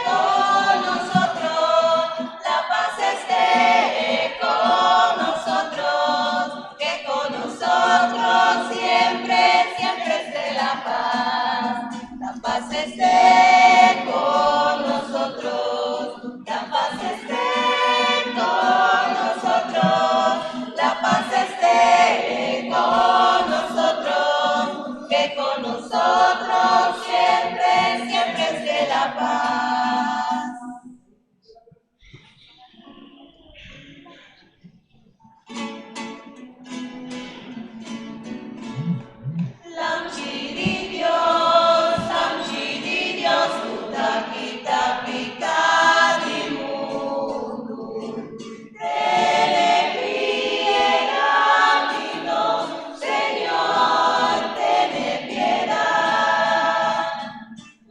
[SPEAKER 3] con nosotros, la paz esté con nosotros, que con nosotros siempre, siempre esté la paz. La paz esté con nosotros, La paz esté con nosotros, la paz esté con nosotros, que con nosotros siempre, siempre esté la paz. Lamchi di Dios, Lamchi di Dios, ku ta kita piká di mundu. Tene piedat di nos, Señor, tene piedat.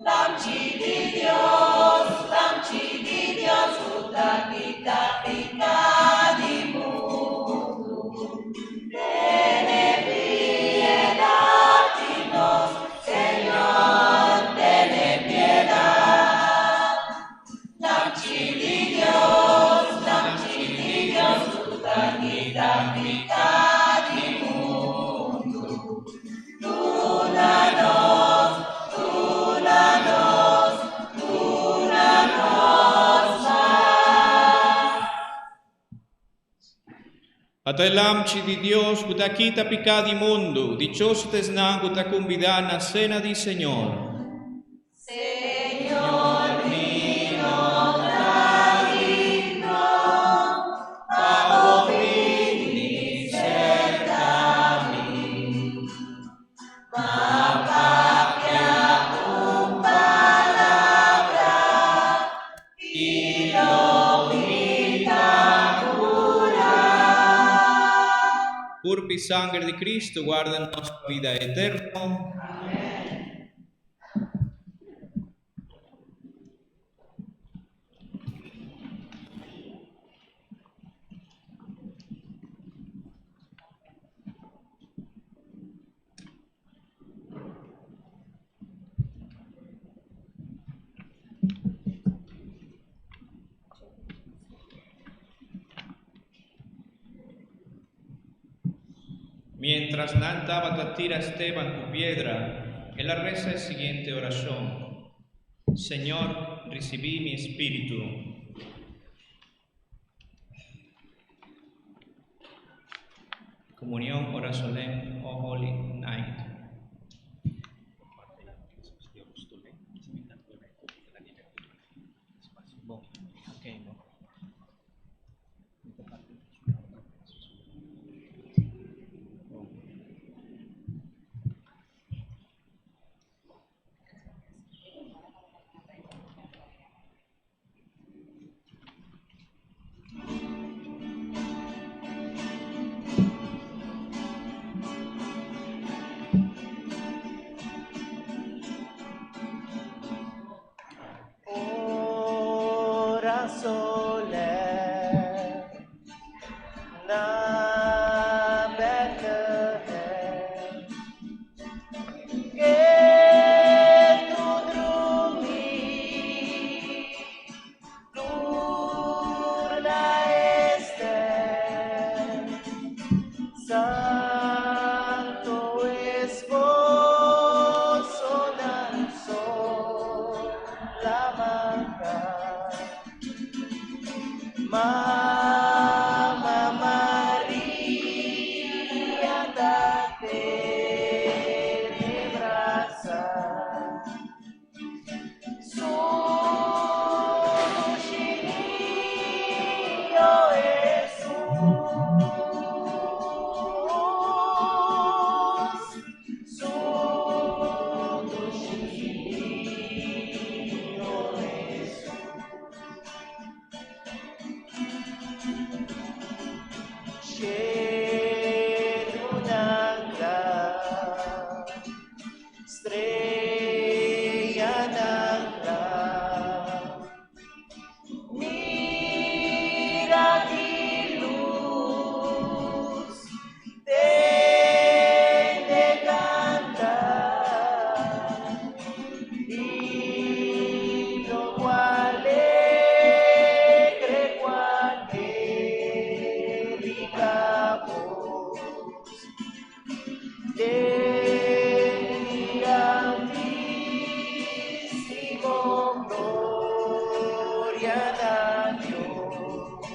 [SPEAKER 3] Lamchi di Dios, Lamchi di Dios, ku ta kita piká di mundu. Tene piedat di nos, Señor, tene piedat. Lamchi di Dios, Lamchi di Dios, ku ta kita piká di mundu. Duna nos, duna nos, duna nos pas.
[SPEAKER 2] Ata e Lamchi di Dios ku ta kita piká di mundu, dichoso ta esnan ku ta kumbidá na sena di Señor.
[SPEAKER 3] Señor.
[SPEAKER 2] Kurp i sanger di Kristu warda nos pa bida eterno. Mientras nan tabata tira Esteban ku piedra, el a resa e siguiente orashon, Señor, risibí mi espíritu. Comunión, ora solem, O Holy Night.
[SPEAKER 1] Ora solem na Bethlehem. Ketu drumi tur na estèl. Santo esposonan solamente. Mama Maria ta tene brasa. Su dushi Niño Jesus. Su dushi Niño Jesus. Shelunan kla, streanan kla. Mira ki lus, tende kanta. Himno kual alegre, kual angélica voz. Den dia altísimo, gloria na Dios.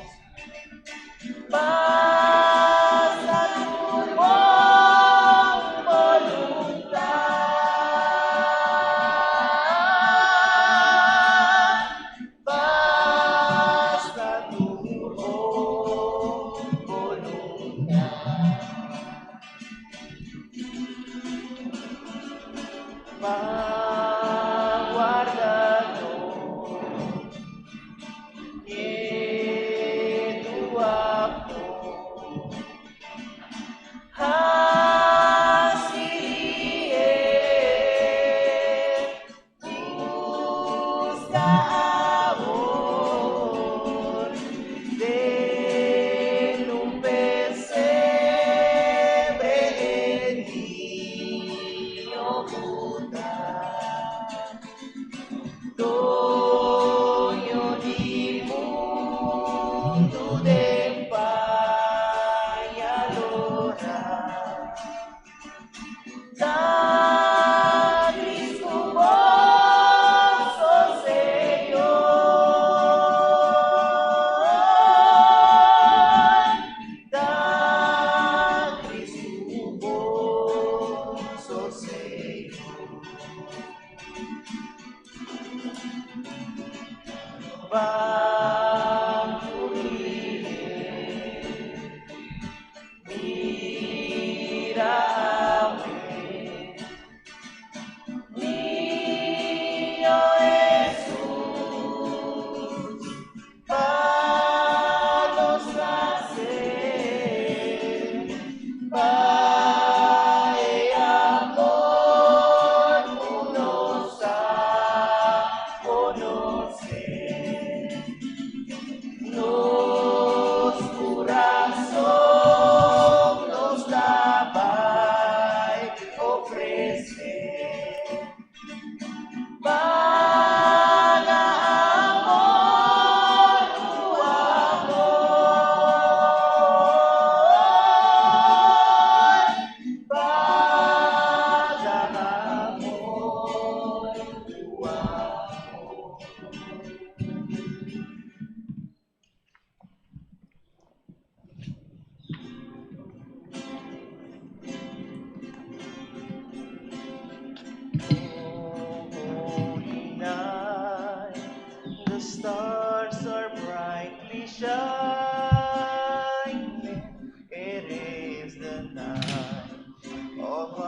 [SPEAKER 1] Basta tur bon boluntat. Basta tur bon boluntat.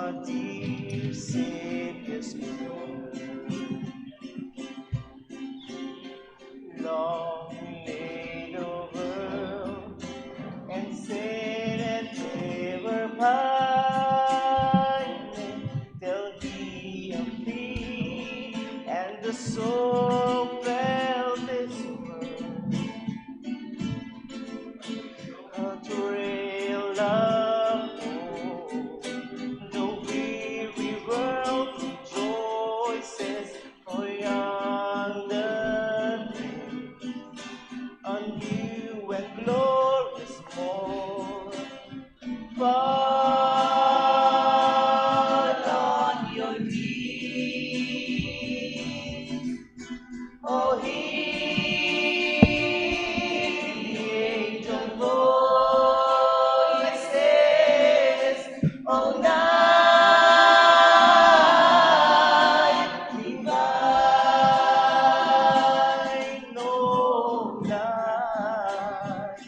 [SPEAKER 6] A dear Savior's cross. Long lay the world and sin and terror pining till he appeared and the soul felt its worth. A trail of hope, the weary world rejoices for yonder day, a new and glorious morn. Fall on your knees, oh, hear the angel voices, oh, night divine, oh, night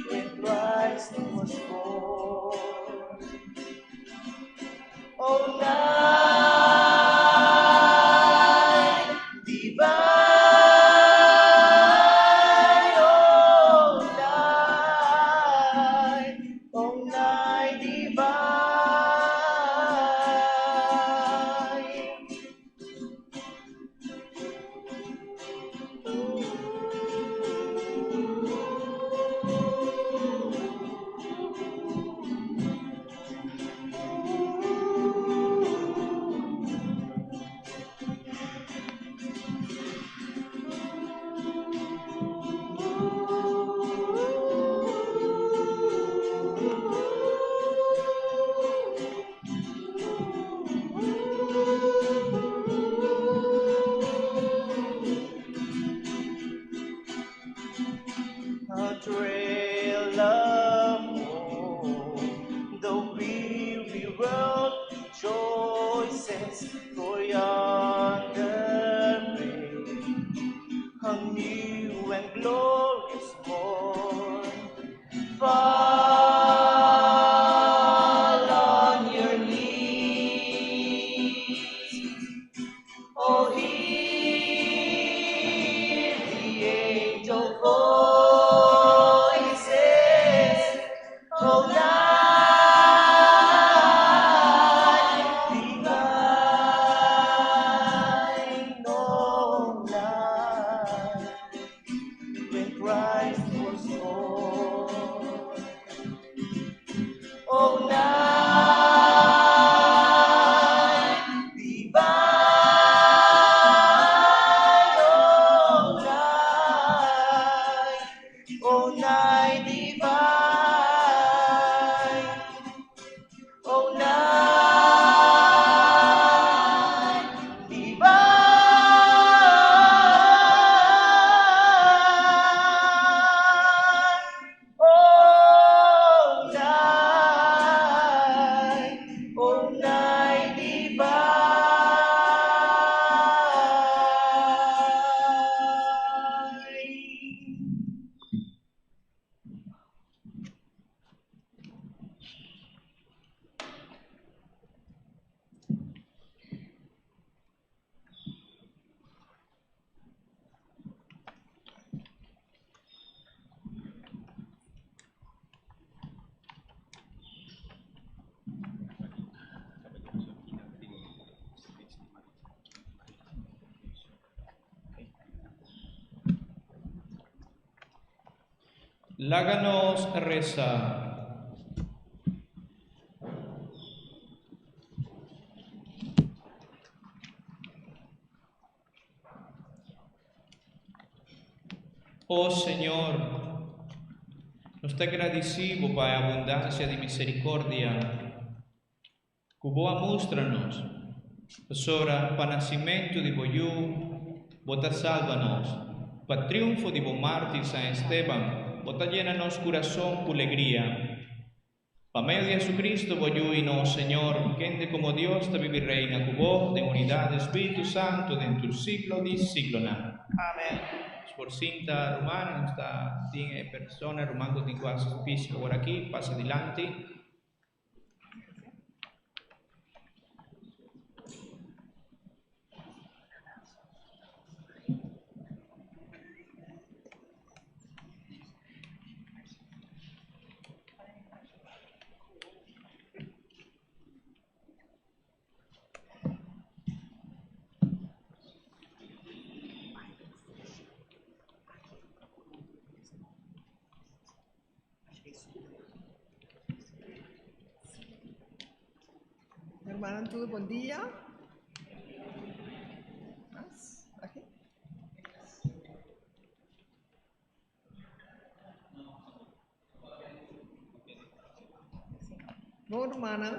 [SPEAKER 6] when Christ was born. Oh, night divine, oh, night divine. A trail of hope, the weary world rejoices for yonder breaks a new and glorious morn. Fall on your knees, oh, hear the angel voices, oh, night divine, oh, night when Christ was born. Oh, night divine, oh, night, oh, night divine, oh, night divine. Oh, night, oh, night divine.
[SPEAKER 2] Laga nos resa. O Señor, nos ta gradisí Bo pa e abundansia di misericordia ku Bo a mustra nos, pasobra pa nasimentu di Bo Yu Bo ta salba nos, pa triunfo di Bo mártir San Esteban Bo ta yena nos kurason ku legria. Pa medio di Jesucristo Bo Yu i nos Señor, kende komo Dios ta bibi reina ku Bo den unidat di Spiritu Santu den tur siglo di siglonan.
[SPEAKER 1] Amen.
[SPEAKER 2] Nos por sinta rumannan, nos ta tin e persona ruman ku tin ku hasi spis awor aki, pasa dilanti.
[SPEAKER 7] Hermanan tur bon dia. Mas? Aki? Bon rumannan,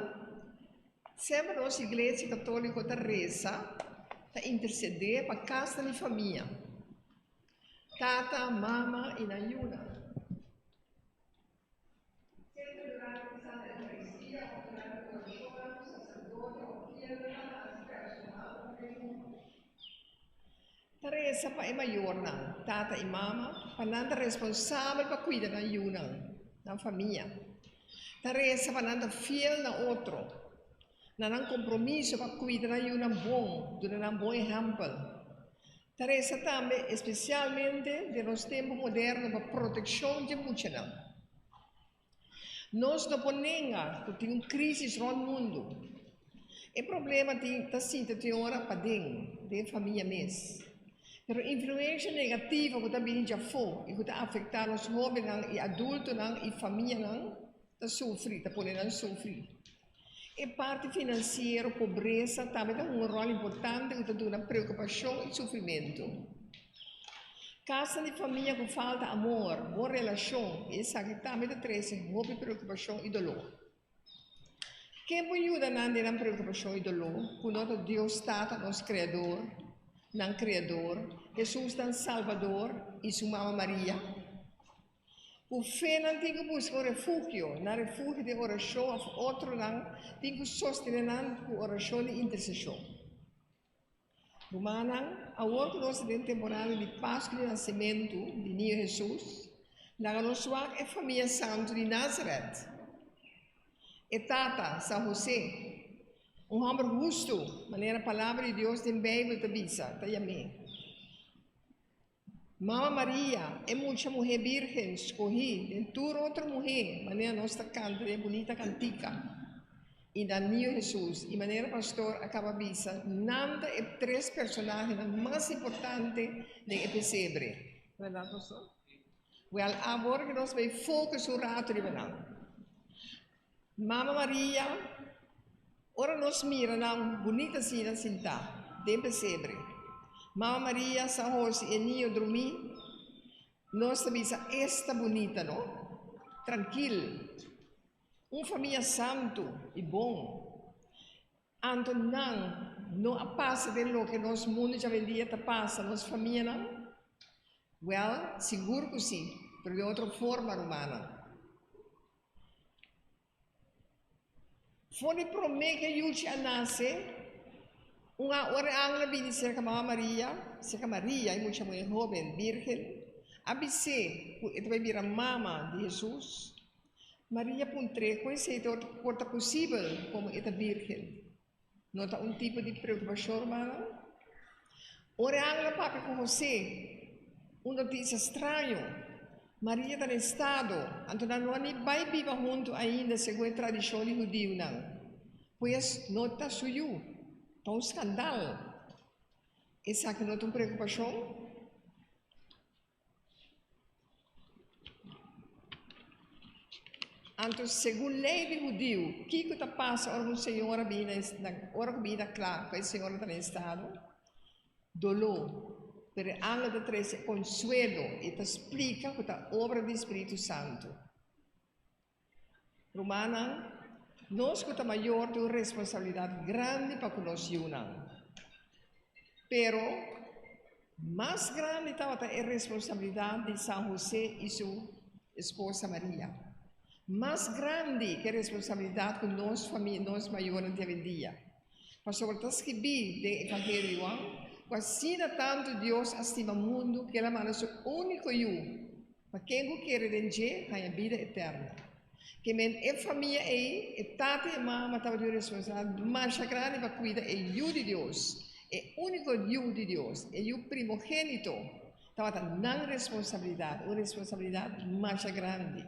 [SPEAKER 7] semper nos Iglesia Katoliko ta resa, ta intersedé pa kasnan di famia, tata, mama i nan yunan. Semper durante Santa Eucaristia òf durante orashonnan ku saserdote òf fielnan ta hasi personal òf den grupo. Ta resa pa e mayornan, tata i mama, pa nan ta responsabel pa kuida nan yunan, nan famia. Ta resa pa nan ta fiel na otro, na nan kompromiso pa kuida nan yunan bon, duna nan bon ehèmpel. Ta resa tambe espesialmente den nos tempu moderno pa protekshon dje muchanan. Nos no por nenga ku tin un krísis rònt mundu. E problema tin ta sinta tin ora paden, den famia mes. Pero influensha negativo ku ta bini djafó i ku ta afektá nos hóbennan i adultonan i famianan ta sufri, ta pone nan sufri. E parti finansiero, pobresa, tambe ta hunga un ròl importante ku ta duna preokupashon i sufrimentu. Kasnan di famia ku falta amor, bon relashon, i esaki tambe ta trese hopi preokupashon i doló. Ken por yuda nan den nan preokupashon i doló ku no ta Dios Tata nos Kreador, nan Kreador, Hesus nan Salbador i su Mama Maria? Ku fe nan tin ku buska un refugio, nan refugio den orashon òf otronan tin ku sostené nan ku orashon di interseshon. Rumannan, awor ku nos ta den temporada di Pasku di Nasementu di Niño Hesus, laga nos wak e famia santu di Nazaret. E tata, San Hosé, un hòmber hustu, manera Palabra di Dios den Beibel ta bisa, ta yam'é. Mama Maria, e mucha muhé bírgen skohí den tur otro muhé, manera nos ta kanta den e bunita kantika, i nan Niño Hesus. I manera pastor a kaba bisa, nan ta e tres personahenan mas importante den e pesebre. Bèrdat, pastor? Wèl, awor ku nos bai focus un ratu riba nan. Mama Maria, ora nos mira nan bunita asina sintá den pesebre, Mama Maria, San Jose i e niño drumí, nos ta bisa, Esta bunita, no? Trankil. Un famia santu i bon. Anto nan no a pasa den loke nos mundu djawendia ta pasa, nos famianan? Wèl, sigur ku sí, pero den otro forma, rumannan. For di promé ku e yuchi a nase, un a ora e angel a bini serka mama Maria, serka Maria, e mucha muhé hóben, bírgen, a bis'é ku e ta bai bira mama di Hesus. Maria puntr'é kon esei ta por ta posibel komo e ta bírgen. No ta un tipo di preokupashon, rumannan? Ora e angel a papia ku Hosé, un notisia straño, Maria ta na estado, anto nan no a ni bai biba huntu ainda segun e tradishon di hudiunan. Pues, no ta su yu. Ta un skandal! Esaki no ta un preokupashon? Anto segun lei di hudiu, kiko ta pasa ora ku un señora bini na ora ku bini ta kla ku e señora ta na estado? Doló. Pero e angel ta trese konsuelo i ta splika ku ta obra di spiritu santu. Rumannan, nos ku ta mayor tin un responsabilidat grandi pa ku nos yunan. Pero, mas grandi tabata e responsabilidat di San Hosé i su esposa Maria. Mas grandi ku e responsabilidat ku nos famia, nos mayornan tin awendia. Pasobra ta skibí den Evangelio di Juan ku asina tantu Dios a stima mundu ku el a manda su úniko Yu Pa ken ku kere den dje haña bida eterno. Ke men e famia ei, e tata i e mama tabatin un responsabilidat masha grandi pa kuida e Yu di Dios, e úniko Yu di Dios, e Yu primogénito. Tabata nan responsabilidat, un responsabilidat masha grandi.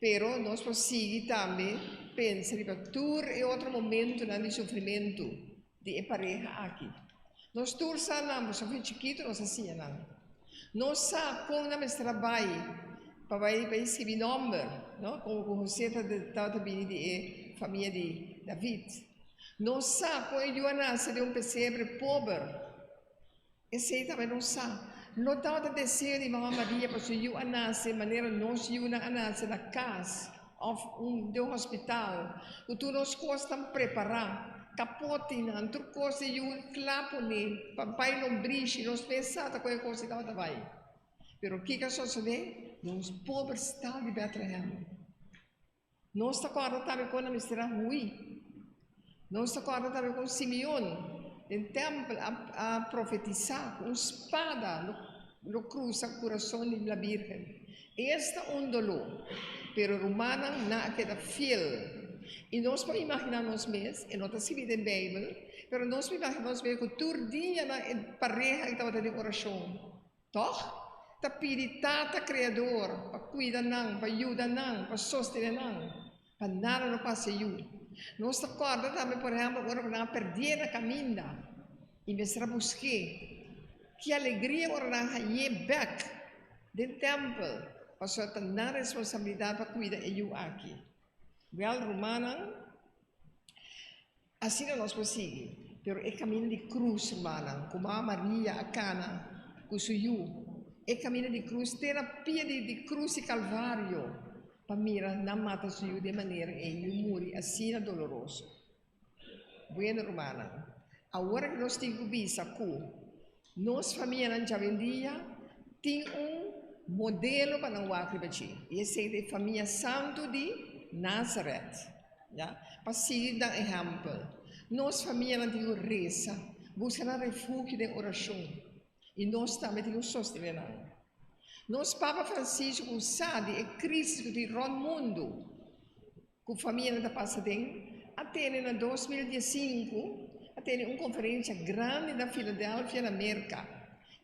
[SPEAKER 7] Pero nos por sigui tambe pensa riba tur e otro momentunan di sufrimentu di e pareha aki. Nos tur sa nan, pasobra for di chikitu nos a siña nan. Nos sa kon nan mester a bai. Pa bai bai skibi nòmber, no? Komo ku Hosé ta tabata bini di e famia di David. Nos sa kon e yu a nase den un pesebre pober. Esei tambe nos sa. No tabata deseo di Mama Maria pa su yu a nase manera nos yunan a nase na kas òf un den un hospital, ku tur nos kosnan prepará, kapotinan, tur kos di yu kla poné pa bai lombrishi, nos mes sa ta kon e kos ei tabata bai. Pero kiko a sosodé? Nos pober stal di Bètlehèm. Nos ta kòrda tambe kon nan mester a hui. Nos ta kòrda tambe kon Simeon den tèmpel a a profetisá ku un spada lo lo krusa kurason di la Bírgen. Esta un doló! Pero rumannan nan a keda fiel. I nos por imaginá nos mes, e no ta skibí den Beibel, pero nos por imaginá nos mes ku tur dia nan e pareha ei tabata den orashon. Tòg, ta pidi Tata Kreador pa kuida nan, pa yuda nan, pa sostené nan, pa nada no pasa yu. Nos ta kòrda tambe, por ehèmpel, ora ku nan a pèrdé na kaminda i mester a busk'é. Ki alegria ora nan hañ'é bèk den tèmpel, pasobra ta nan responsabilidat pa kuida e yu aki. Wèl, rumannan. Asina nos por sigui, pero e kaminda di krus, rumannan, ku Mama Maria a kana ku su yu, e kaminda di krus te na pia di di krus di Kalvario pa mira nan mata su yu den manera ei, yu muri asina doloroso. Bueno, rumannan, awor ku nos tin ku bisa ku nos famianan djawendia tin un modelo pa nan wak riba dje, i esei ta e famia santu di Nazaret. Ya, pa sigui nan ehèmpel. Nos famianan tin ku resa, buska nan refugio den orashon, i nos tambe tin ku sostené nan. Nos Papa Francisco ku sa di e krísis ku tin rònt mundu ku famianan ta pasa aden, a tene na 2015 a tene un konferensia grandi na Philadelphia na Merka,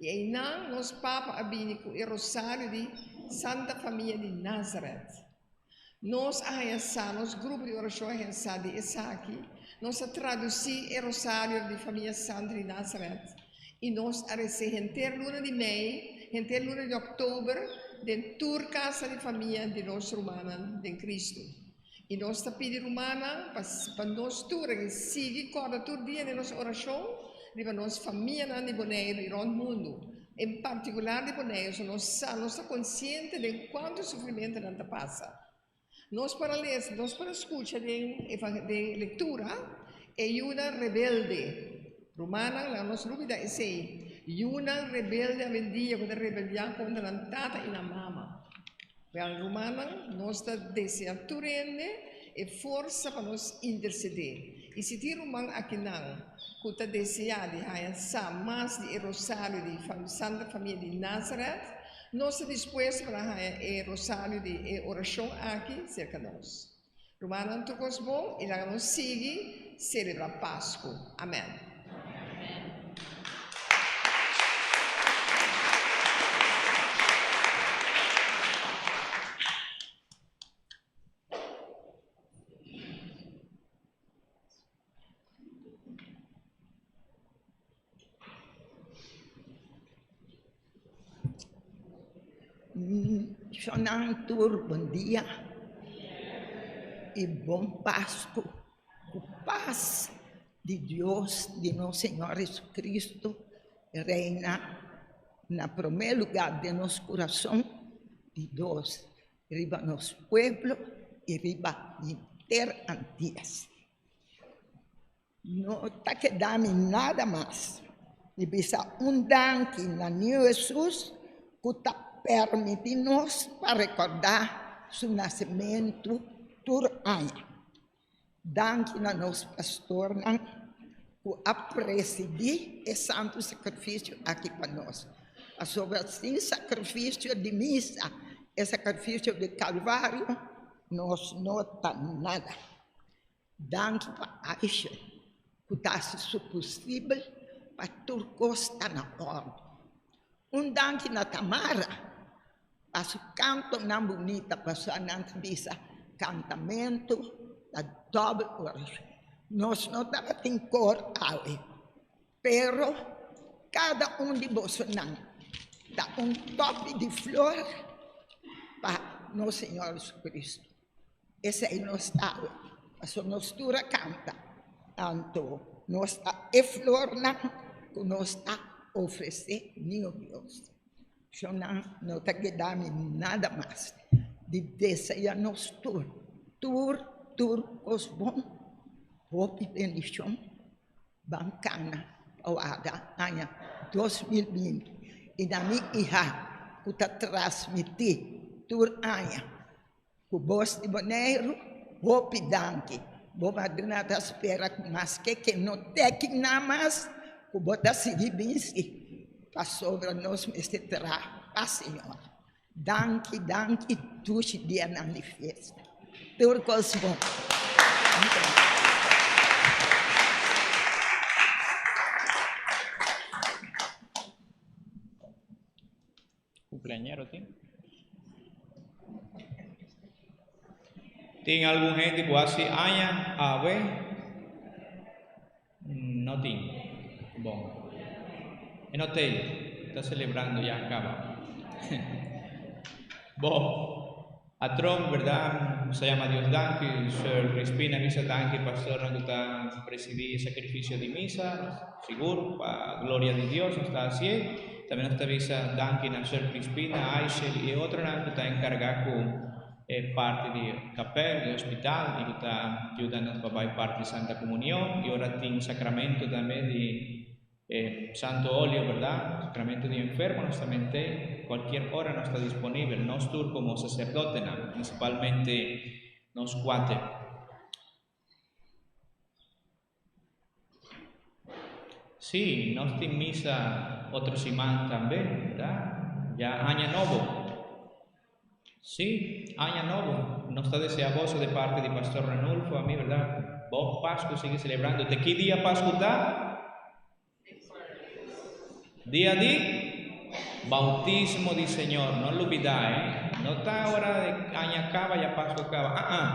[SPEAKER 7] i einan nos Papa a bini ku e rosario di Santa Famia di Nazareth. Nos a haña sa, nos grupo di orashon a haña sa di esaki. Nos a tradusí e Rosario di Famia Santu di Nazaret i nos a res'é henter luna di mei, henter luna di òktober den tur kasa di famia di nos rumannan den Kristu. I nos ta pidi rumannan pa pa nos tur a sigui kòrda tur dia den nos orashon riba nos famianan di Boneiru i rònt mundu. En partikular di Boneiru, so nos sa, nos ta konsiente den kuantu sufrimentu nan ta pasa. Nos por a lesa, nos por a skucha den den lektura e yunan rebelde. Rumannan, laga nos lubida esei. Yunan rebelde awendia ku ta rebeldiá kontra nan tata i nan mama. Wèl, rumannan, nos ta deseá tur hende e forsa pa nos intersedé. I si tin ruman akinan ku ta deseá di haña sa mas di e Rosario di Santa Famia di Nazaret, nos ta dispuesto pa nan haña e Rosario di e orashon aki serka nos. Rumannan, tur kos bon i laga nos sigui selebrá Pasku. Amèn.
[SPEAKER 8] Shonnan tur bon dia y bon Pascu cu paz di Dios di nos Señor Jesucristo reina na prome lugar den nos curason di dos riba nos pueblo y riba henter Antillas. No ta keda mi nada mas di bisa un danki na Niño Hesus ku ta permiti nos pa rekordá su nasementu tur aña. Danki na nos pastornan ku a presidí e santu sakrifisio aki pa nos. Pasobra sin sakrifisio di misa, e sakrifisio di Kalvario, nos no ta nada. Danki pa Aisha ku ta hasi su posibel pa tur kos ta na òrdu. Un danki na Tamara pa su kantonan bunita pasobra nan ta bisa kantamentu ta dòbel orashon. Nos no tabatin kor awe pero kada un di bosonan ta un tòpi di flor. Pa nos Señor Jesucristo. Esei nos ta awe. Pasobra nos tur a kanta. Anto nos ta e flornan ku nos ta ofresé Niño Dios. Shonnan no ta keda mi nada mas di desea nos tur, tur, tur kos bon, hopi bendishon. Ban kana pa warda aña 2020 i na mi iha ku ta transmití tur aña ku bos di Boneiru, hopi danki. Bo madrina ta spera ku maske ke no teki nan mas ku bo ta sigui binsi pasobra nos mester traha pa Señor. Danki danki dushi dianan di fiesta. Tur kos bon.
[SPEAKER 2] Cumpleañero tin? Tin algun hende ku hasi aña awe? No tin. Bon. E no t'ei. Ta celebrando ya caba. Bon. Atron, berdad, nos ta yama Dios danki. Sir Crispin a bisa danki pastornan ku ta presidi e sacrificio di misa. Sigur, pa gloria di Dios nos ta hacié. Tambe nos ta bisa danki na Sir Crispin, na Aishel i e otronan ku ta encarga ku e parti di kapel di hospital i ku ta yuda nos pa bai parti Santa Comunion i ora tin sacramento tambe di e Santo Olio berdad sacramento di enfermo nos ta mente cualkier ora nos ta disponibel nos tur como sacerdotenan principalmente nos cuater. Sí, nos tin misa otro siman tambe, berdad? Ya aña nobo. Sí, aña nobo. Nos ta desea boso de parte di Pastor Ranulfo, ami, berdad? Bon Pascu, sigui celebrando. Te ki dia Pascu ta? Dia di bautismo di Señor, no lubida eh, no ta ora di aña caba ya Pascua caba, ah ah,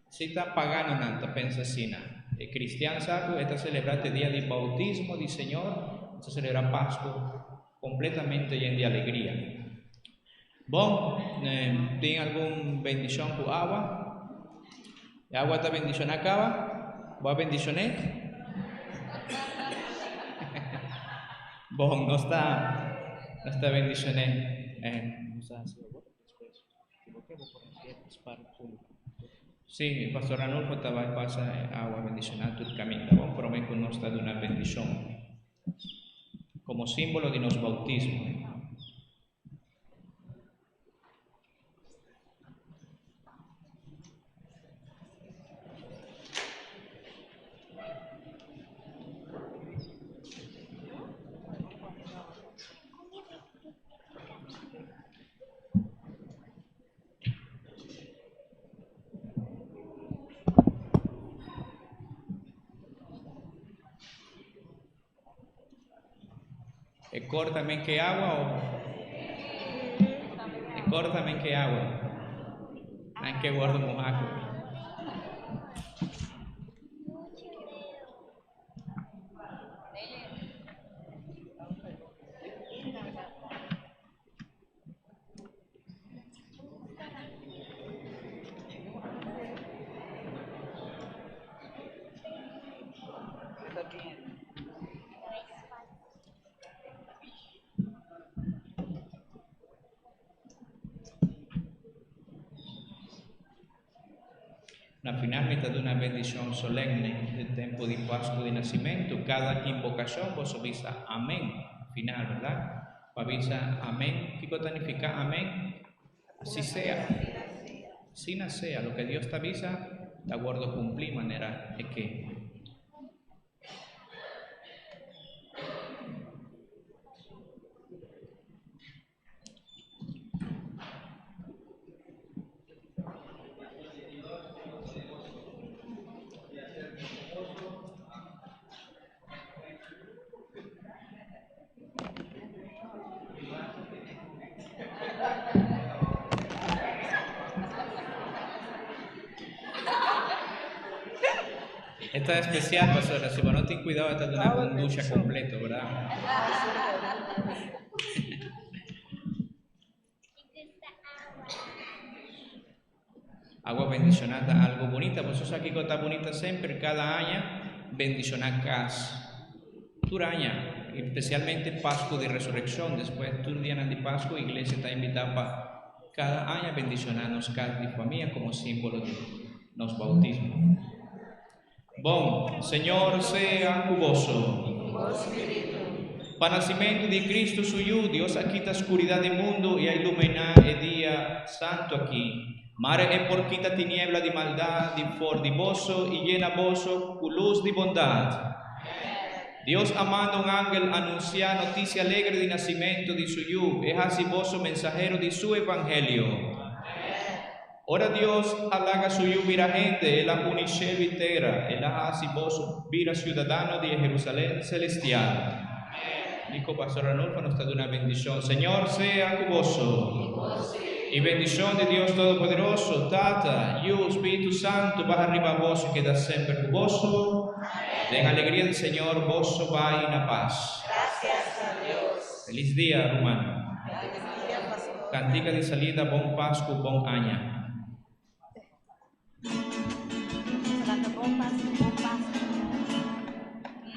[SPEAKER 2] si ta paganonan ta pensa asina, e cristian sa cu e ta celebra te dia di bautismo di Señor, e ta celebra Pascua completamente yen di alegria. Bon, tin algun bendicion cu awa? E awa ta bendiciona caba? Bo a bendicion'é? Bon, nos ta nos ta bendicion'é. Sí, Pastor Ranulfo ta bai pasa e awa bendiciona tur caminda. Bon, prome cu nos ta duna bendicion como simbolo di nos bautismo. E kor también ke agua o e kor también ke agua? Nan ke wordo muhá ku. Na final mi ta duna bendicion solemne den tempo di Pascu di Nacimento. Cada invocacion boso bisa Amen na final, verdad? Pa bisa Amen, kico ta nifica Amen? Asi sea. Asina sea, loke Dios ta bisa ta wordo cumpli manera e ke. Esta es especial, pastora. Si bo no tin cuidado, e ta duna un ducha completo, ¿verdad? Awa bendishoná ta algo bunita. Boso sa kiko ta bunita semper kada aña? Bendishoná kas. Tur aña, espesialmente Pasku di Resurekshon, despues tur dianan di Pasku, iglesia ta invitá pa kada aña bendishoná nos kas di famia komo símbolo di nos boutismo. Bon, Señor sea ku boso. Pa nasimentu di Cristo su Yu, Dios a kita skuridat di mundu i a iluminá e dia santu aki. Mare e por kita tiniebla di maldat di for di boso i yena boso ku lus di bondat. Dios a manda un angel anunsiá notisia alegre di nasimentu di su Yu, e hasi boso mensahero di su evangelio. Ora Dios a laga su Yu bira hende, el a uni shelu i tera, el a hasi boso bira siudadano di e Herusalèm selestial. Nico Pastor Ranulfo nos ta duna bendishon. Señor sea ku boso. I bendishon di Dios Todopoderoso, Tata, Yu, Spiritu Santu baha riba boso i keda semper ku boso. Den alegria di Señor boso bai na pas. Felis dia, ruman. Kantika di salida Bon Pasku, Bon Aña.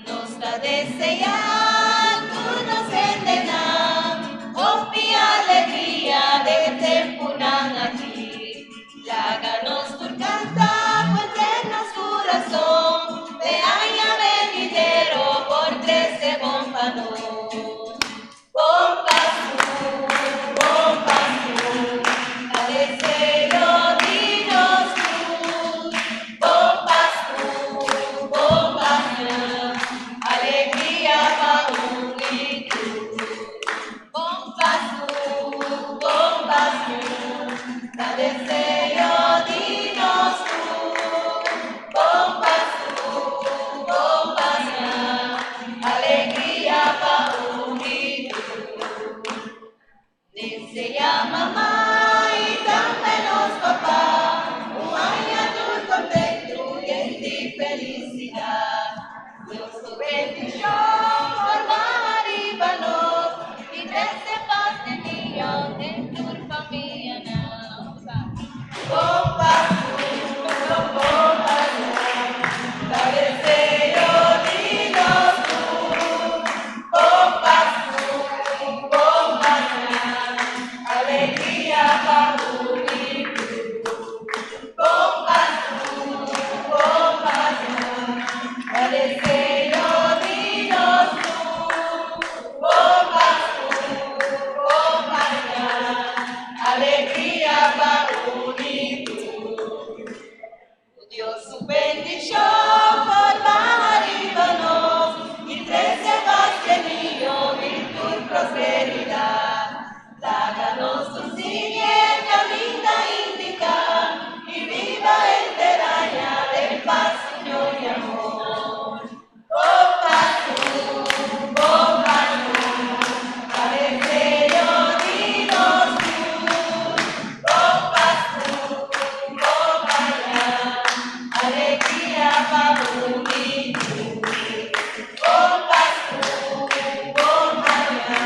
[SPEAKER 3] Nos ta deseá tur nos hendenan hopi alegria den tempunan aki. Laga nos tur kanta ku henter nos kurason, p'e aña benidero por trese bon pa nos. Bon Pasku, bon Pasku, ta deseo di nos tur. Bon Pasku, bon Pasku, alegria pa un i tur. Bon Pasku, bon Pasku, ta deseo di nos tur. Bon Pasku, bon Pasku, alegria pa un i tur. Deseá mama i tambe nos papá un aña tur kontentu yen di felisidat. Dios su bendishon por baha riba nos i trese pas den union den tur famianan. Bon Pasku, bon Pasku, ta deseo di nos tur. Bon Pasku, bon Pasku, alegria pa un i tur. Bon Pasku, bon Pasku, ta deseo di nos tur. Bon Pasku, bon Pasku, alegria pa un i tur. Dios su bendishon por baha riba nos i trese pas den union i tur prosperidat. Laga nos tur sigui e kaminda indiká i biba henter aña den pas, union i amor. Bon Pasku, bon Pasku, ta deseo di nos tur. Bon Pasku, bon aña, alegria pa un i tur. Bon Pasku, bon aña,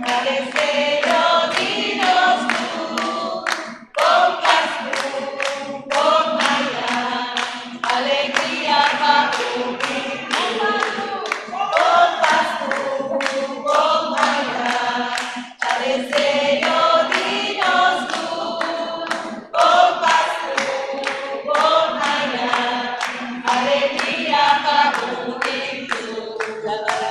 [SPEAKER 3] ta deseo di nos tur. Bon Pasku, bon aña, alegria pa un i tur. Bon Pasku, bon aña, ta deseo di nos tur. Bon Pasku, bon aña, alegria pa un i tur. Bon Pasku!